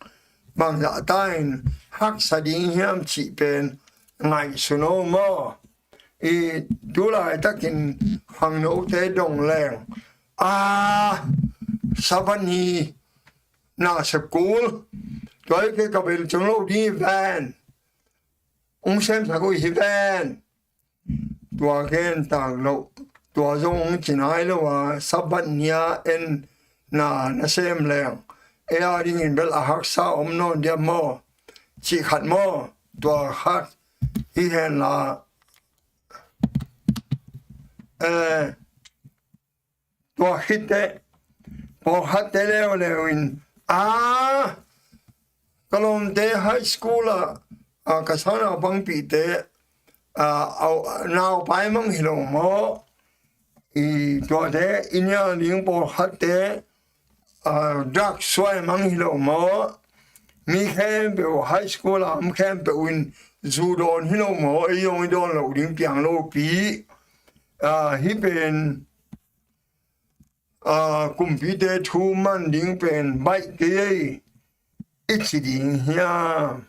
Bangzah ta in haksa ding hiam cih pen ngaihsun aw maw? I tu laitakin khangnote dong leng, a, Sabbath ni na sa kul, tua i kei ka bel cung lo ding hi ven. Ong semsak uh hi ven. Tua gen tak loh, tua zong ong ci nai lo a, Sabbath ni-a en na na sem leng, ei a dingin bel a haksa om nawn dia maw? Cih khat maw? Tua khat hi hen la, eh, tua khit teh, pawlkhatte leuleu in, a, ka lawmte high school ah, a, ka sangnaupangpihte, a, au, naupai mang hi lo maw? I tuate i nial ding pawlkhatte, a, drug suai mang hi lo maw? Mi khempeuh high school a om khempeuh in zu dawn hi lo maw? Ei zong i dawn loh ding piang lopi. A, hih pen, a, kumpite thu man ding pen baih kei ei i ci ding hiam?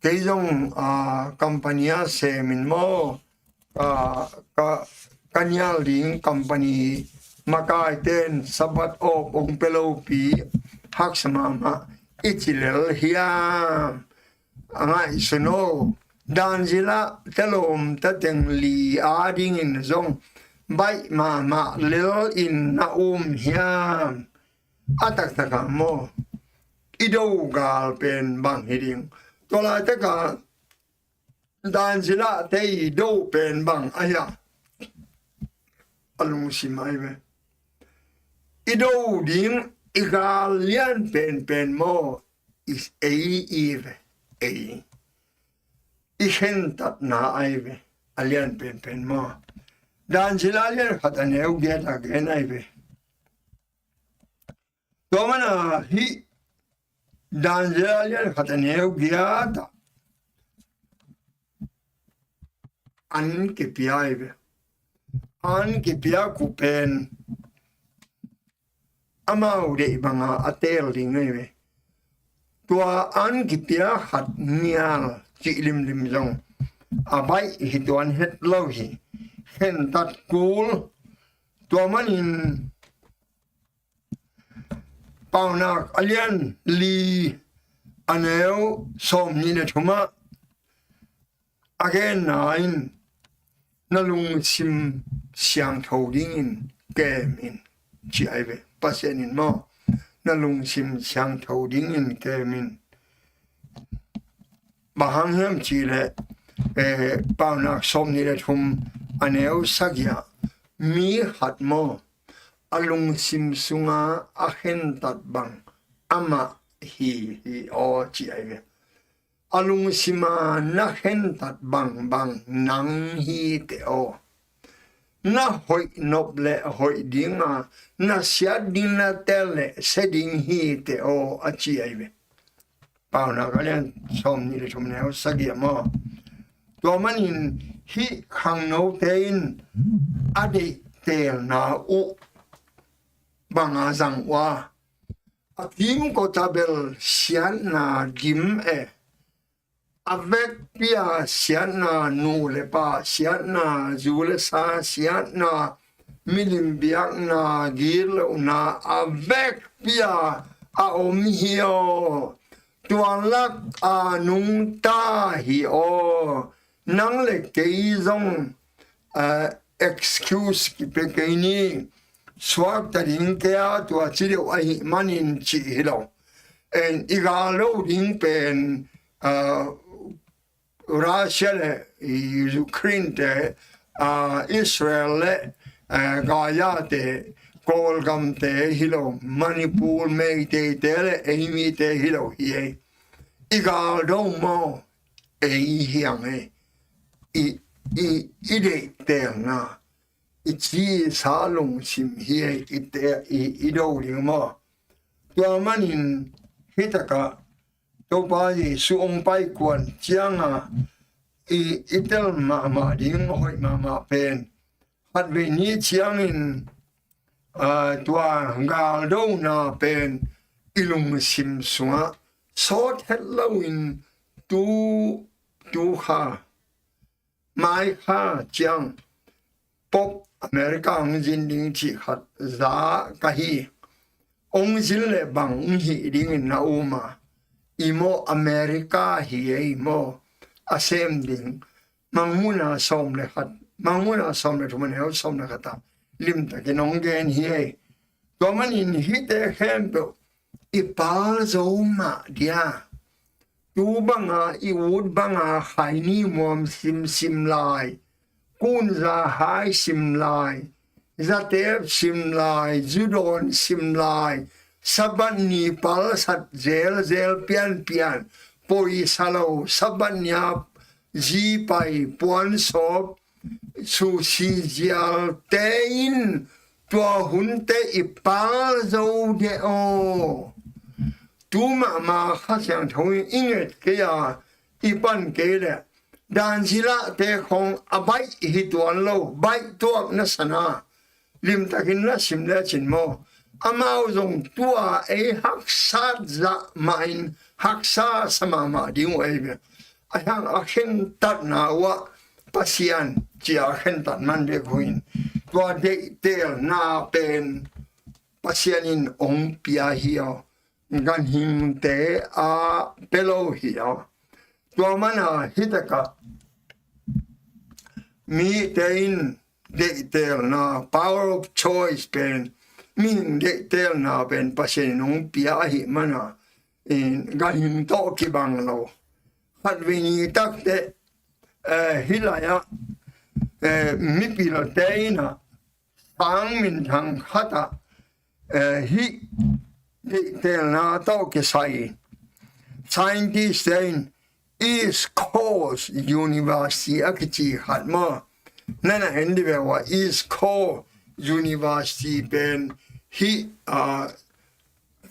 Kei zong, a, company a semin maw, a, ka, ka nial ding company makaite in Sabbath off ong pia lopi haksa mahmah i ci lel hiam? A ngaihsun aw, Daniela te lawmta teng li a dingin zong baih mahmah lel in na um hiam? A taktakah maw, i do gal pen bang hi ding? Tua laitakah Daniela te i do pen bang a hia? A lungsim ai ve. I do ding i gal lian penpen maw, i ei i ve, ei. I khentatna ai ve, a lian penpen maw. Daniela lian khat a neu giat a gen ai ve. Tua mana hih Daniela lian khat a neu giat ah an kipia ai ve. An kipia kupen amau deih banga a teel ding ai ve. Tua an kipia khat nial cih limlim zong a baih hi tuan het lo hi. Khentat kul. Tua manin Paunak a lian li a neu sawm nih le thumah a genna in na lungsim siangtho dingin kem in ci ai ve. Pasian in maw, na lungsim siangtho dingin kem in. Bang hang hiam cihleh, eh, Paunak sawm nih le thum a neu sagih ah mi khat maw, a lungsim sunga a khentat bang amah hi hi aw ci ai ve. A lungsima na khentat bangbang nang hi teh aw. Na hoih nop le hoih dinga, na siat ding na tel le sia ding hi teh aw a ci ai ve. Paunak a lian sawmnih le thum, neu sagih maw. Tua manin hih khangnote in a deihtelna uh banga zang uh a, a kimkot a bel siatna dim e. A vekpi-a siatna, nu le pa siatna, zu le sa siatna, milim biakna, gitlohna, a vekpi-a a om hi aw. Tua lak a nungta hi aw. Nang le kei zong, eh, excuse kipia kei ni. Suakta ding kei a, tua ci deuh ahih manin cih hi lo. En, i gal do ding pen, eh, Russia le Ukraine te, ah, Israel le, ah, Gaza te, Kawlgam te hi lo, Manipur Meitei te le ei mite hi lo hi ei. I gal do maw, ei hi ang ei. I, i, i deihtelna, i cisa lungsim hi ei, i te, i, i do ding maw. Tua manin hih takah Topa Jesu hong paikuan cianga i, i tel mahmah ding, hoih mahmah pen, khatvei ni ciangin, ah, tua galdona pen i lungsim sungah sawt het loin tu, tu kha, mai kha ciang Pope America hong zin ding cih khat za ka hi. Hong zin le bang hong hih dingin na um a, i maw America hi ei maw a sem ding. Mangmuhna sawm le khat, Mangmuhna sawm le thum, a neu sawm le khat ah limtakin hong gen hi ei. Tua manin hihte khempeuh i pal zo mah dia. Tu banga i ut banga khaini muam simsim lai, kunza hai sim lai, zatep sim lai, zudawn sim lai, Sabbath ni palsat zelzel pianpian, poisa lo, Sabbath ni a zi pai, puansawp, susi zialte in tua hunte i pal zo de aw. Tu mahmah Kha Siangtho in i nget kei a, i pan kei leh, dan zilahte khong a baih hi tuan lo, baih tuak na sana. Limtakin na sim lecin maw, amau zong tua ei haksat zah mahin haksa sa mahmah ding uh ei ve. A hiang a khentatna uh ah Pasian cia a khentat man bek uh in, tua deihtelna pen Pasian in hong pia hi aw. Ganhingte a pia lo hi aw. Tua mana hih takah mite in deihtelna, power of choice pen, mihing deihtelna pen Pasian in hong pia ahih mana, in ganhing tawh kibang lo. Khatvei ni takteh, eh, hih lai-ah, eh, mipilte in ah sang minthang khatah, eh, hih deihtelna tawh kisai scientist-te in East Coast University a kici khat maw. Nana en dih ve ua, East Coast University pen hih, ah,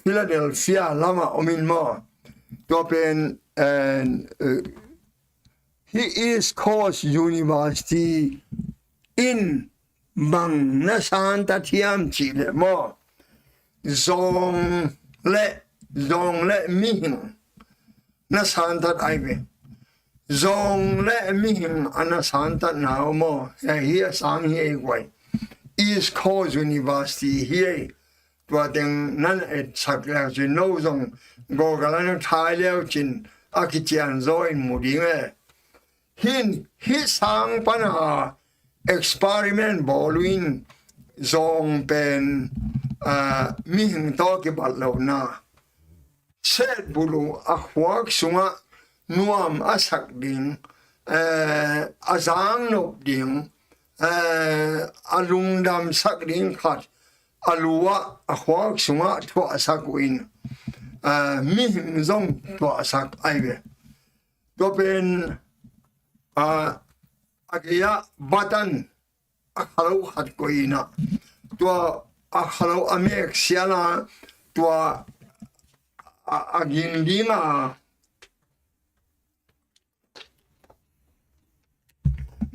Philadelphia lamah om in maw. Tua pen, eh, hih East Coast University in bang na santat hiam cih leh maw, zawng le, zawng le mihing na santat ai ve. Zawng le mihing a na santatna uh maw, hei hi a sang hi ei guai. East Coast University hi ei. Tua teng nan etsak leu cin no zong Google ah na thai leu cin a kician zaw in mu ding e. Hih, hih sang pana experiment bawl uh in zawng pen, ah, mihing tawh kibat lohna, set bulu a khuak sungah nuam a sak ding, eh, a zangnop ding, eh, a lungdamsak ding khat a lu-ah a khuak sungah thuahsak uh in, eh, mihing zong thuahsak ai ve. Tua pen, ah, a gei-ah batan a khalo khat koih in ah, tua a khalo a mek sial a, tua a, a ging ding a,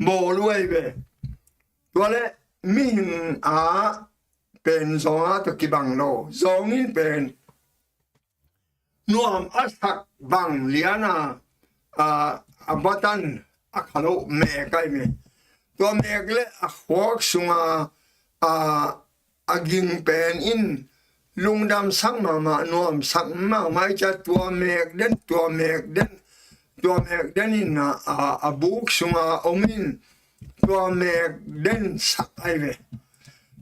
bawl uh ahi ve. Tua le mihing a pen zong a tawh kibang lo. Zong in pen nuam a sak bang lian a, a, a batan a kha lo mek ahi ve. Tua mek le a khuak sunga, a, a ging pen in lungdamsak mahmah, nuamsak mahmah i cia tua mek den, tua mek den, tua mek den in a, a, a buk sunga om in tua mek den sak ahi ve.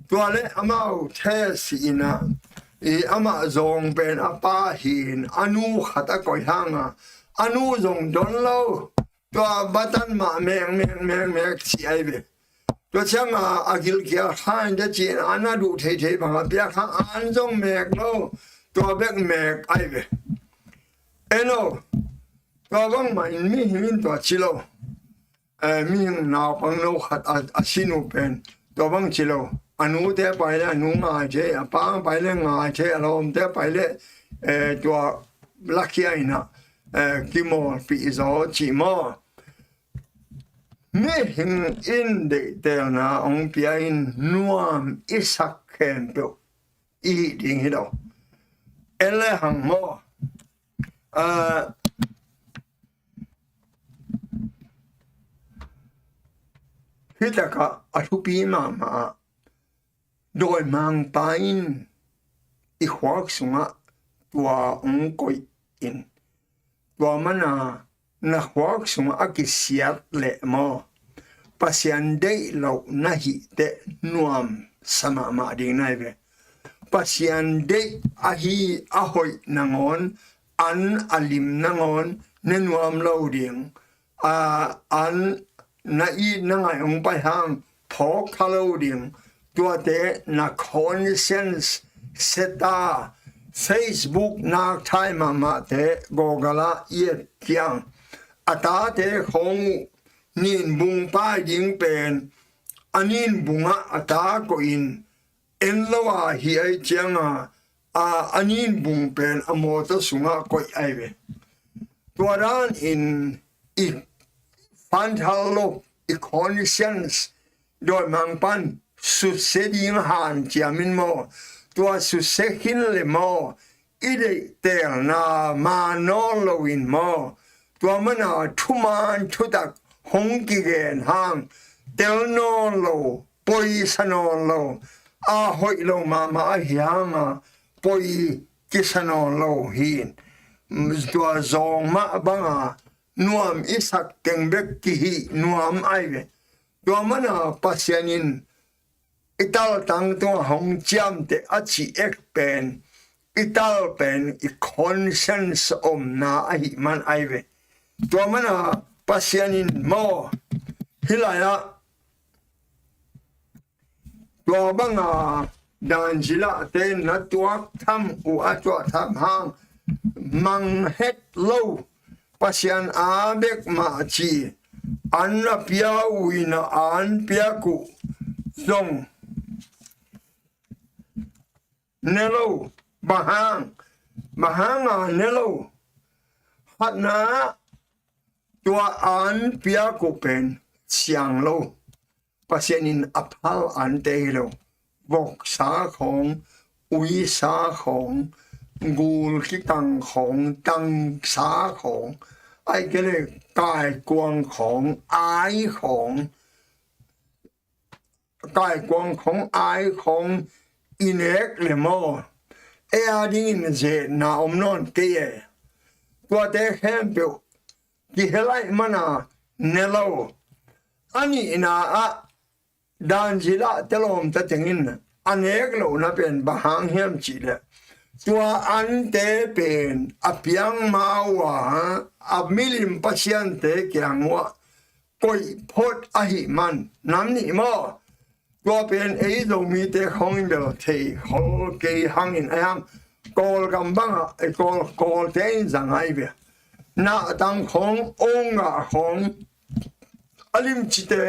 Tua le amau the si in a, i amah zong pen a pa hi in a nu khat a koih hang a, a nu zong don lo. Tua batan mah mek, mek, mek, mek ci ahi ve. Tua ciang a, a gilkial kha in te ci in a na duh theithei bang a pia kha an zong mek lo. Tua bek mek ahi ve. En lo. Tua bang mah in mihing in tua ci lo. Eh, mihing naupang no khat a, a sin uh pen tua bang ci lo. A nute pai le a nu ngai thei, a pa pai le ngai thei, a lawmte pai le, eh, tua lakhia in a, eh, kimawlpih zaw ci maw. Mihing in deihtelna hong pia in nuam i sak khempeuh i hih ding hi lo. En le hang maw. Ah, hih takah a thupi mahmah ah dawimangpa in i khuak sungah tua hong koih in, tua mana na khuak sungah a kisiat leh maw, Pasian deih loh na hih teh nuam sa mahmah ding na hi ve. Pasian deih ahi a hoih nangawn, an a lim nangawn ne nuam lo ding. A, an na it na ngaih hong pai hang phawk kha lo ding. Tuate na conscience seta, Facebook nakthai mahmahte Google ah i et kiang. A tate khawng uh ninbung pai ding pen a ninbungah a ta koih in, en lo a hi ai cianga, a, a ninbung pen a mawtaw sungah koih ai ve. Tua dan in i fanthal lo i conscience dawimangpan suse ding hanciam in maw, tua suse khin le maw, i deihtelna ma nawn lo in maw, tua mana thuman thutak hong kigen hang, tel nawn lo, poisa nawn lo, a hoih lo mahmah ahi hanga poi kisa nawn lo hi. Tua zawng mah banga nuam i sak teng bek kihih nuam ai ve. Tua mana Pasian in i taltang tungah hong ciamteh a ci ek pen, i tal pen i conscience omna ahi man ai ve. Tua mana Pasian in maw, hih lai-ah tua banga dan zilahte na tuak tham uh a tuah tham hang, mang het lo Pasian a bek mah ci an na pia uh in a an piak uh zong ne lo. Bang hang, bang hanga ne lo? Khatna, tua an piak uh pen siang lo. Pasian in a phal ante hi lo. Voksa khawng, uisa khawng, gul kitang khawng, tangsa khawng, ai kei le kaikuang khawng, ai khawng, kaikuang khawng, ai khawng i nek le maw, ei a dingin zetna om nawn kei e. Tuate khempeuh kihelai mana ne lo. A nihna ah dan zilah te lawmta tengin a nek lohna pen bang hang hiam cihleh, tua ante pen a piang ma uh a, a milim pasiante kiang uh ah koih phot ahi man, nam nih maw? Tua pen ei Zomite khawng in bel thei khol kei hangin a hiang, Kawlgam bangah ei Kawl, Kawlte in zang ai ve. Nahtang khawng, ong ngah khawng, a limcite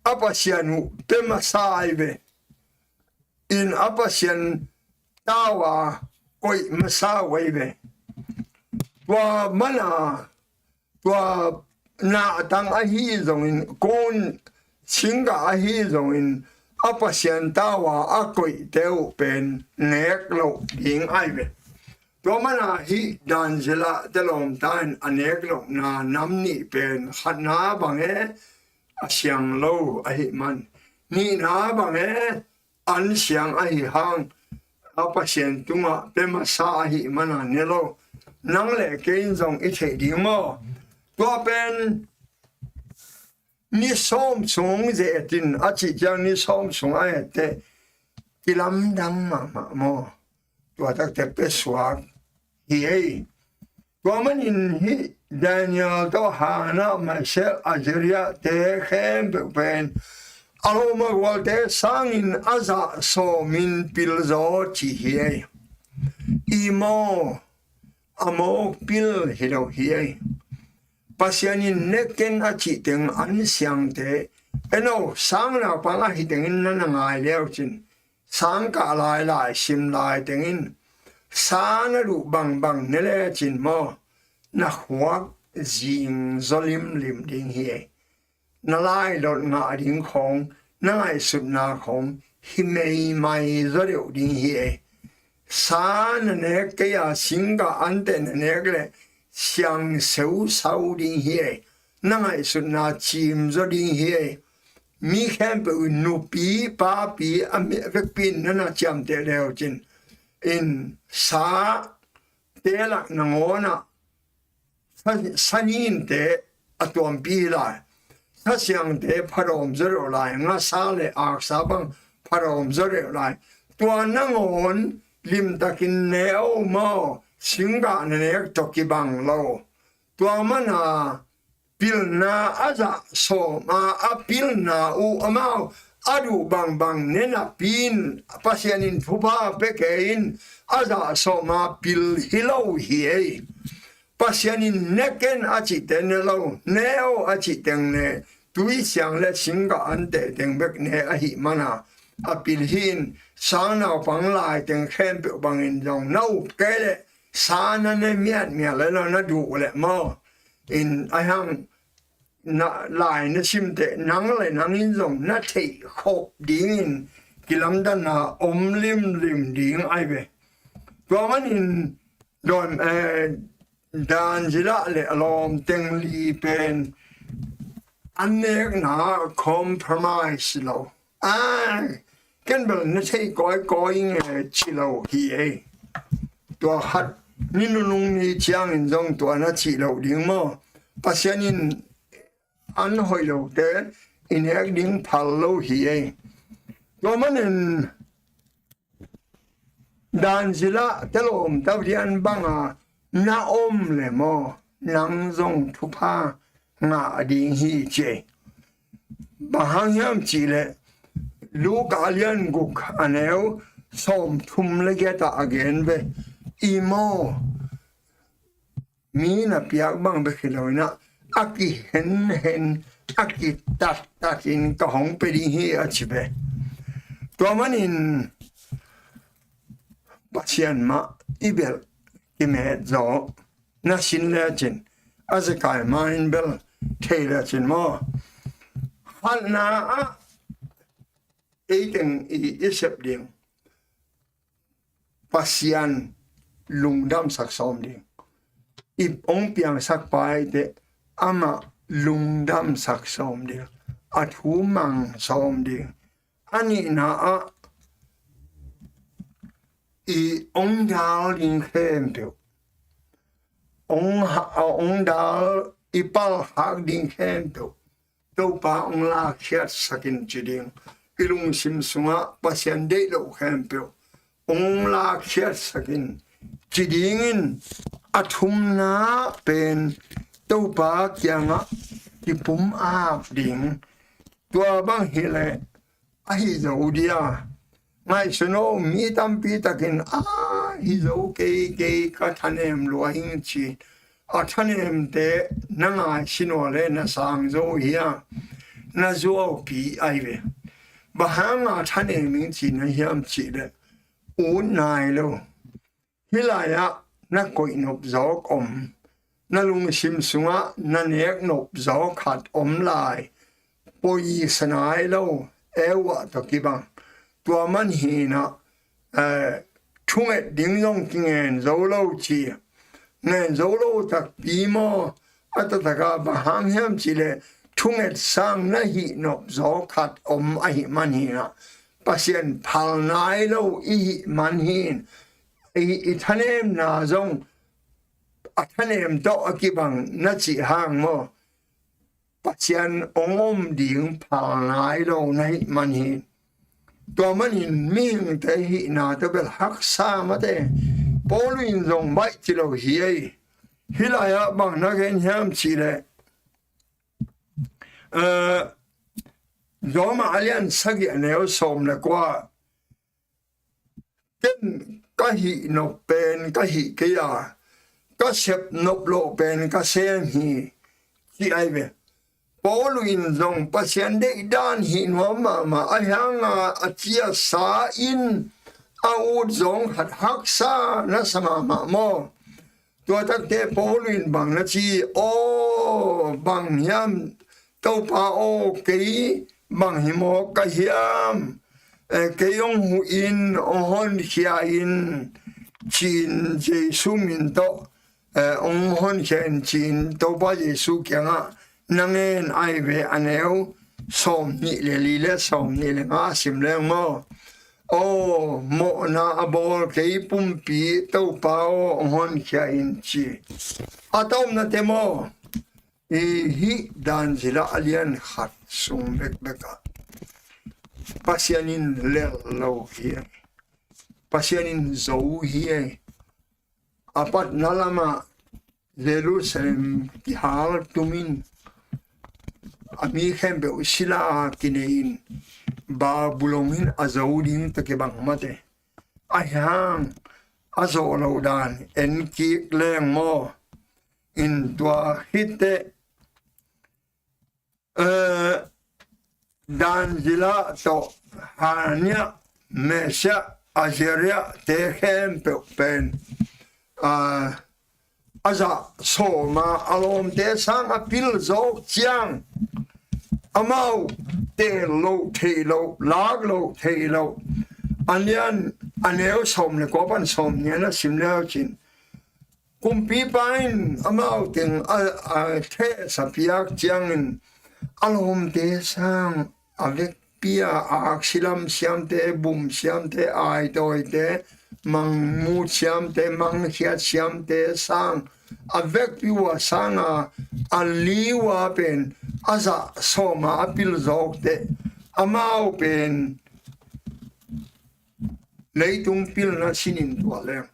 a pasian uh pia masa ai ve. In a pasian tau a koih masa uh ai ve. Tua mana tua nahtang ahi zongin, kun singgah ahi zongin, a Pasian tau a a koihte uh pen nek loh ding ahi ve. Tua mana hih Dan Zila te lawmta in a nek lohna nam nih pen khatna bang e, a siang lo ahih man, nihna bang e, an siang ahi hang, a Pasian tungah pe masa ahih mana ne lo. Nang le kei in zong i theih ding maw? Tua pen ni sawm sung ze-et in a cih ciang ni sawm sung a etteh kilamdang mahmah maw? Tua takte pe suak hi ei. Tua manin hih Daniel tawh Hannah, Mishael, Azariah te khempeuh pen a lawm a gualte sangin a zah sawmin pil zaw ci hi ei. I maw, a mawk pil hi lo hi ei. Pasian in ne ken a cih teng an siangte, eno, sang naupang ahi tengin na na ngai leu cin, sang kah lai lai sim lai tengin sa na duh bangbang ne lecin maw, na khuak zing zaw limlim ding hi ei. Na lailot ngah ding khawng, na ngaihsutna khawng hi meimai zaw deuh ding hi ei. Sa na nek kei a singgah anteh na nek leh siang seusau ding hi ei. Na ngaihsutna cim zaw ding hi ei. Mi khempeuh in nupi papi a mi a vekpi in na na ciamteh leu cin, in sa te lak nangawnah sa, saninte a tuampi hi lai. Sa siangte phadawm zaw deuh lai. Ngasa le aksa bang phadawm zaw deuh lai. Tua nangawn limtakin ne o maw, singgah na nek tawh kibang lo. Tua mana pilna a zah sawm a, a pilna uh amau a duh bangbang ne napi in Pasian in thupha pe kei in a zah sawm a pil hi lo hi ei. Pasian in ne ken a cih teng ne lo, ne o a cih teng ne, tui siang le singgah anteh teng bek ne ahih mana a pil hi in, sang naupang lai teng khempeuh bangin zong na up kei leh sa na ne miatmiat leh na, na duh leh maw. In a hang na lai na simteh nang le nang in zong na theih khop dingin kilamdanna om limlim ding ahi ve. Tua manin dawn, eh, Dan Zila le a lawm teng li pen an nekna compromise lo. Ai, ken bel na thei kawikawi ing e ci lo hi ei. Tua khat ni nunung ni ciangin zong tua na cih loh ding maw? Pasian in an hoih lote i nek ding phal lo hi ei. Tua manin Dan Zila te lawm ta dian banga na om le maw, nang zong thupha ngah ding hi ci ei. Bang hang hiam cih leh Luka a lian guk a neu sawmthum le giat ah a gen ve. I maw, mi na piak bang bek hi lo in ah, a kihenhen, a kitattat in ka hong pe ding hi a ci ve. Tua manin Pasian mah i belh kimet zaw na sin lecin, a zekai ma in bel thei lecin maw? Khatna ah ei teng i, i sep ding, Pasian lungdamsak sawm ding. I hong piangsak pa eite amah lungdamsak sawm ding, a thu mang sawm ding. A nihna ah i hong dal ding khempeuh, hong ha-, hong dal i palhak ding khempeuh Topa hong lakkhiatsak in ci ding. I lungsim sungah Pasian deih loh khempeuh hong lakkhiatsak in ci dingin, a thumna pen Topa kiangah kipum ap ding. Tua bang hileh ahi zo dia? Ngaihsun o, mi tampi takin a hi zo kei, kei ka thanem lua ing ci. A thanemte na ngaihsun o le na sang zo hia? Na zuaupi ahi ve. Bang hanga thanem ing ci na hiam cih leh ut nai lo. Hih lai-ah na koihnop zawk om, na lungsim sungah na nek nop zaw khat om lai. Poi sa nai lo, eu ah tawh kibang. Tua man hinah, eh, thunget ding zong kingen zo lo ci. Ngen zo lo takpi maw? A taktakah bang hang hiam cihleh thunget sang na hih nop zaw khat om ahih man hinah, Pasian phal nai lo i hih man hin, i, i thanemna zong a thanem tawh a kibang na cih hang maw? Pasian hong om ding phal nai lo na hih man hin. Tua manin mihingte hihna tawh bel haksa mate. Paul in zong baih ci lo hi ei. Hih lai-ah bang na gen hiam cihleh, eh, Roma a lian sagih a neu sawm le kua, ken ka hih nop pen ka hih kei a, ka sep nop loh pen ka sem hi, ci ai ve. Paul in zong Pasian deihdan hih nuam mahmah, ahi hanga a ciasa in a ut zong khat haksa na sa mahmah maw? Tua takte Paul in bang na ci? Aw, bang hiam, Topa aw, kei bang hi mawk ka hiam? Eh, kei hong huh in, hong honkhia in, ci-in Jesu min tawh, eh, hong honkhia in ci-in Topa Jesu kiangah na ngen ai ve. A neu sawm nih le li le sawm nih le nga sim leng maw? Aw, mawhna a bawl kei pumpi Topa aw, hong honkhia in ci. A tomnate maw? I hih Dan zila a lian khat sung bekbekah Pasian in lel lo hi ei. Pasian in zo hi ei. A patna lamah Jerusalem kihal tumin a mi khempeuh sila kinei in Babylon in a zo ding tawh kibang mate. Ahi hang a zawh loh dan en kik leng maw? In tua khit teh, eh, Dan zila tawh Hanania, Mishael, Azariah te khempeuh pen, ah, a zah sawma a lawmte sang a pil zawk ciang, amau tel loh theih loh, lak loh theih loh. A lian a neu sawm le kua pan sawm nih na sim leu cin, kumpipa in amau teng a, a thehsa piak ciangin a lawmte sang a vekpi a aksi lam siamte, bum siamte, aitawite, mangmut siamte, mangkhiat siamte sang a vekpi uh a sanga a li uh a pen a zah sawma a pil zawk teh, amau pen leitung pilna sinin tuah leng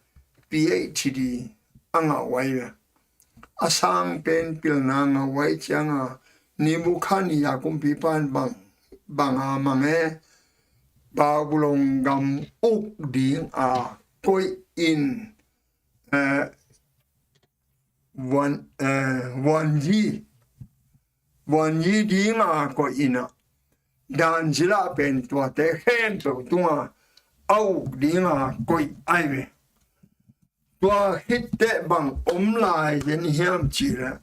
P H D a ngah uh ai ve. A sang pen pilna ngah uh ai cianga Nebukhadnezzar kumpipa in bang, banga mang e, Babylon gam uk dinga koih in, eh, vuan, eh, vuanzi, vuanzi dinga koih in a, Dan zila pen tuate khempeuh tunga a uk dinga koih ai ve. Tua khit teh bang om lai zen hiam cihleh,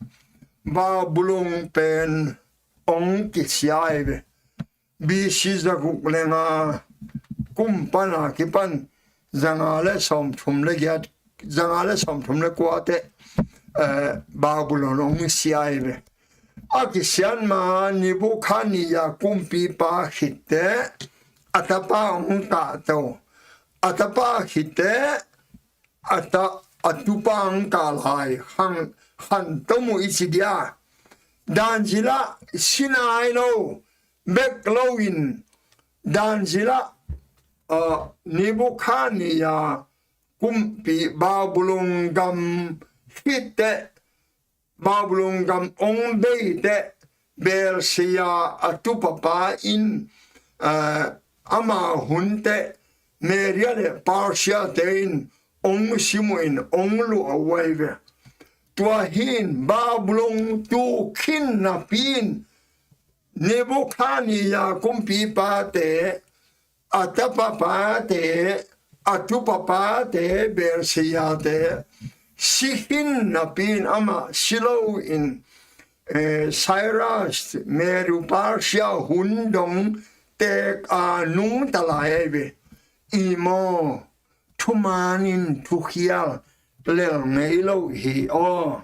Babylon pen ong kisia ai ve. B C zaguk le nga kum pana kipan zanga le sawmthum le giat, zanga le sawmthum le kua teh, eh, Babylon ong sia ai ve. A kisian ma Nebukhadnezzar kumpipa khit teh a tapa ong tahto. A tapa khit teh a ta, a tupa ong kah lai, hang, khanto mu i ci dia. Dan zila si nai lo bek loin, Dan zila, ah, Nebukhadnezzar kumpi Babylon gam khit teh, Babylon gam ong bei teh, Belshazzar a tupapa in, ah, ama hun teh Media le Persia te in ong simuh in ong luah uh ai ve. Tua hi in Babylon tu khin napi in Nebukhadnezzar kumpipa te, a tapapa te, a tupapa te, Belshazzar te si khin napi-in amah si loin, eh, Cyrus Medo-Persia hun dong teek a nungta lai ahi ve. I maw, thuman in thukhial lel ngei lo hi aw.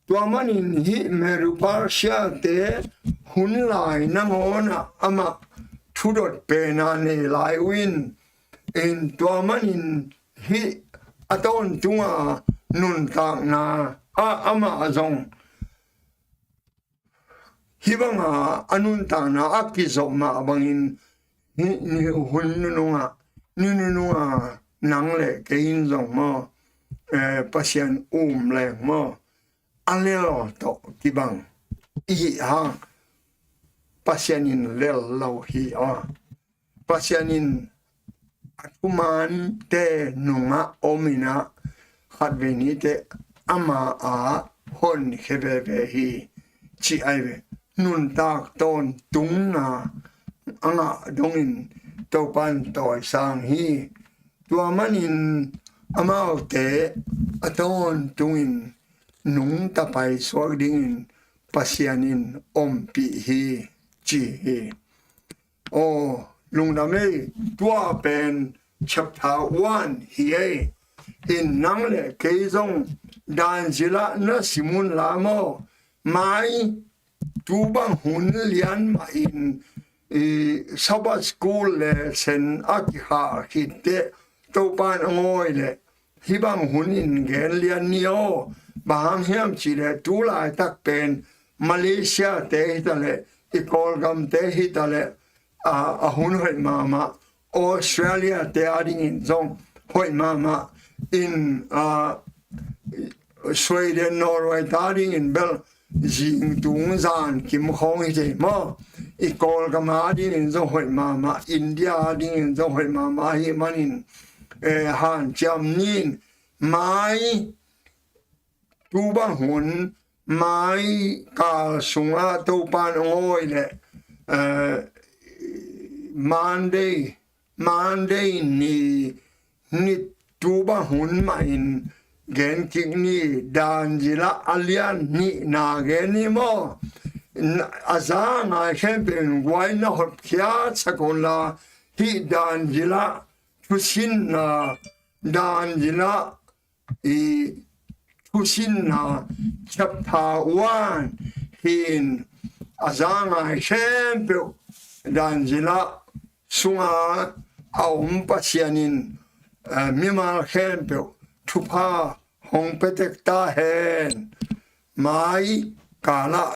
Tua manin hih Medo-Persia-te hun lai nangawnah amah thudot pena nei lai uh in, in tua manin hih a tawntunga nuntakna ah amah zong hih banga a nuntakna a kizop mah bangin, hih ni hun nunungah, ni nunungah nang le kei in zong maw, eh, Pasian um leng maw, a lel tawh kibang i hih hang, Pasian in lel lo hi aw. Pasian in a thumante nungah om inah, khatvei nite ama a honkhia veve hi, ci ahi ve. Nuntak tawntungna a ngah dongin Topan tawisang hi. Tua manin amaute a tawntungin nungta paisuak dingin Pasian in ompih hi, ci hi. Aw, lungdam ei, tua pen chapter one hi ei. In nang le kei zong dan zilah na simun la maw, mai tu bang hun lian mahin, i, Sabbath school le sen a kikhah khitte Topan a ngawi le hih bang hun in gen lian ni aw. Bang hang hiam cihleh tu laitak pen Malaysia-te hitaleh, i Kawlgam-te hitaleh, a, a hun hoih mahmah. Australia-te adingin zong hoih mahmah. In, a, Sweden, Norway-te adingin bel zingtung zan kim khawng hi thei maw. I Kawlgam adingin zong hoih mahmah, India adingin zong hoih mahmah ahih manin, eh, hanciam nin, mai tu bang hun, mai kal sungah Topan a ngawi le, eh, Monday, Monday ni, ni tu bang hun mahin gen kik ni. Dan zilah a lian nihna gen ni maw. A za ngai khempeuh in guai na hotkhiat sak un la, hih dan zilah thusinna, dan zilah i thusinna chapter one hi-in, a za ngai khempeuh dan zilah sunga a om Pasian in, eh, mimal khempeuh thupha hong pia tek ta hen. Mai kalah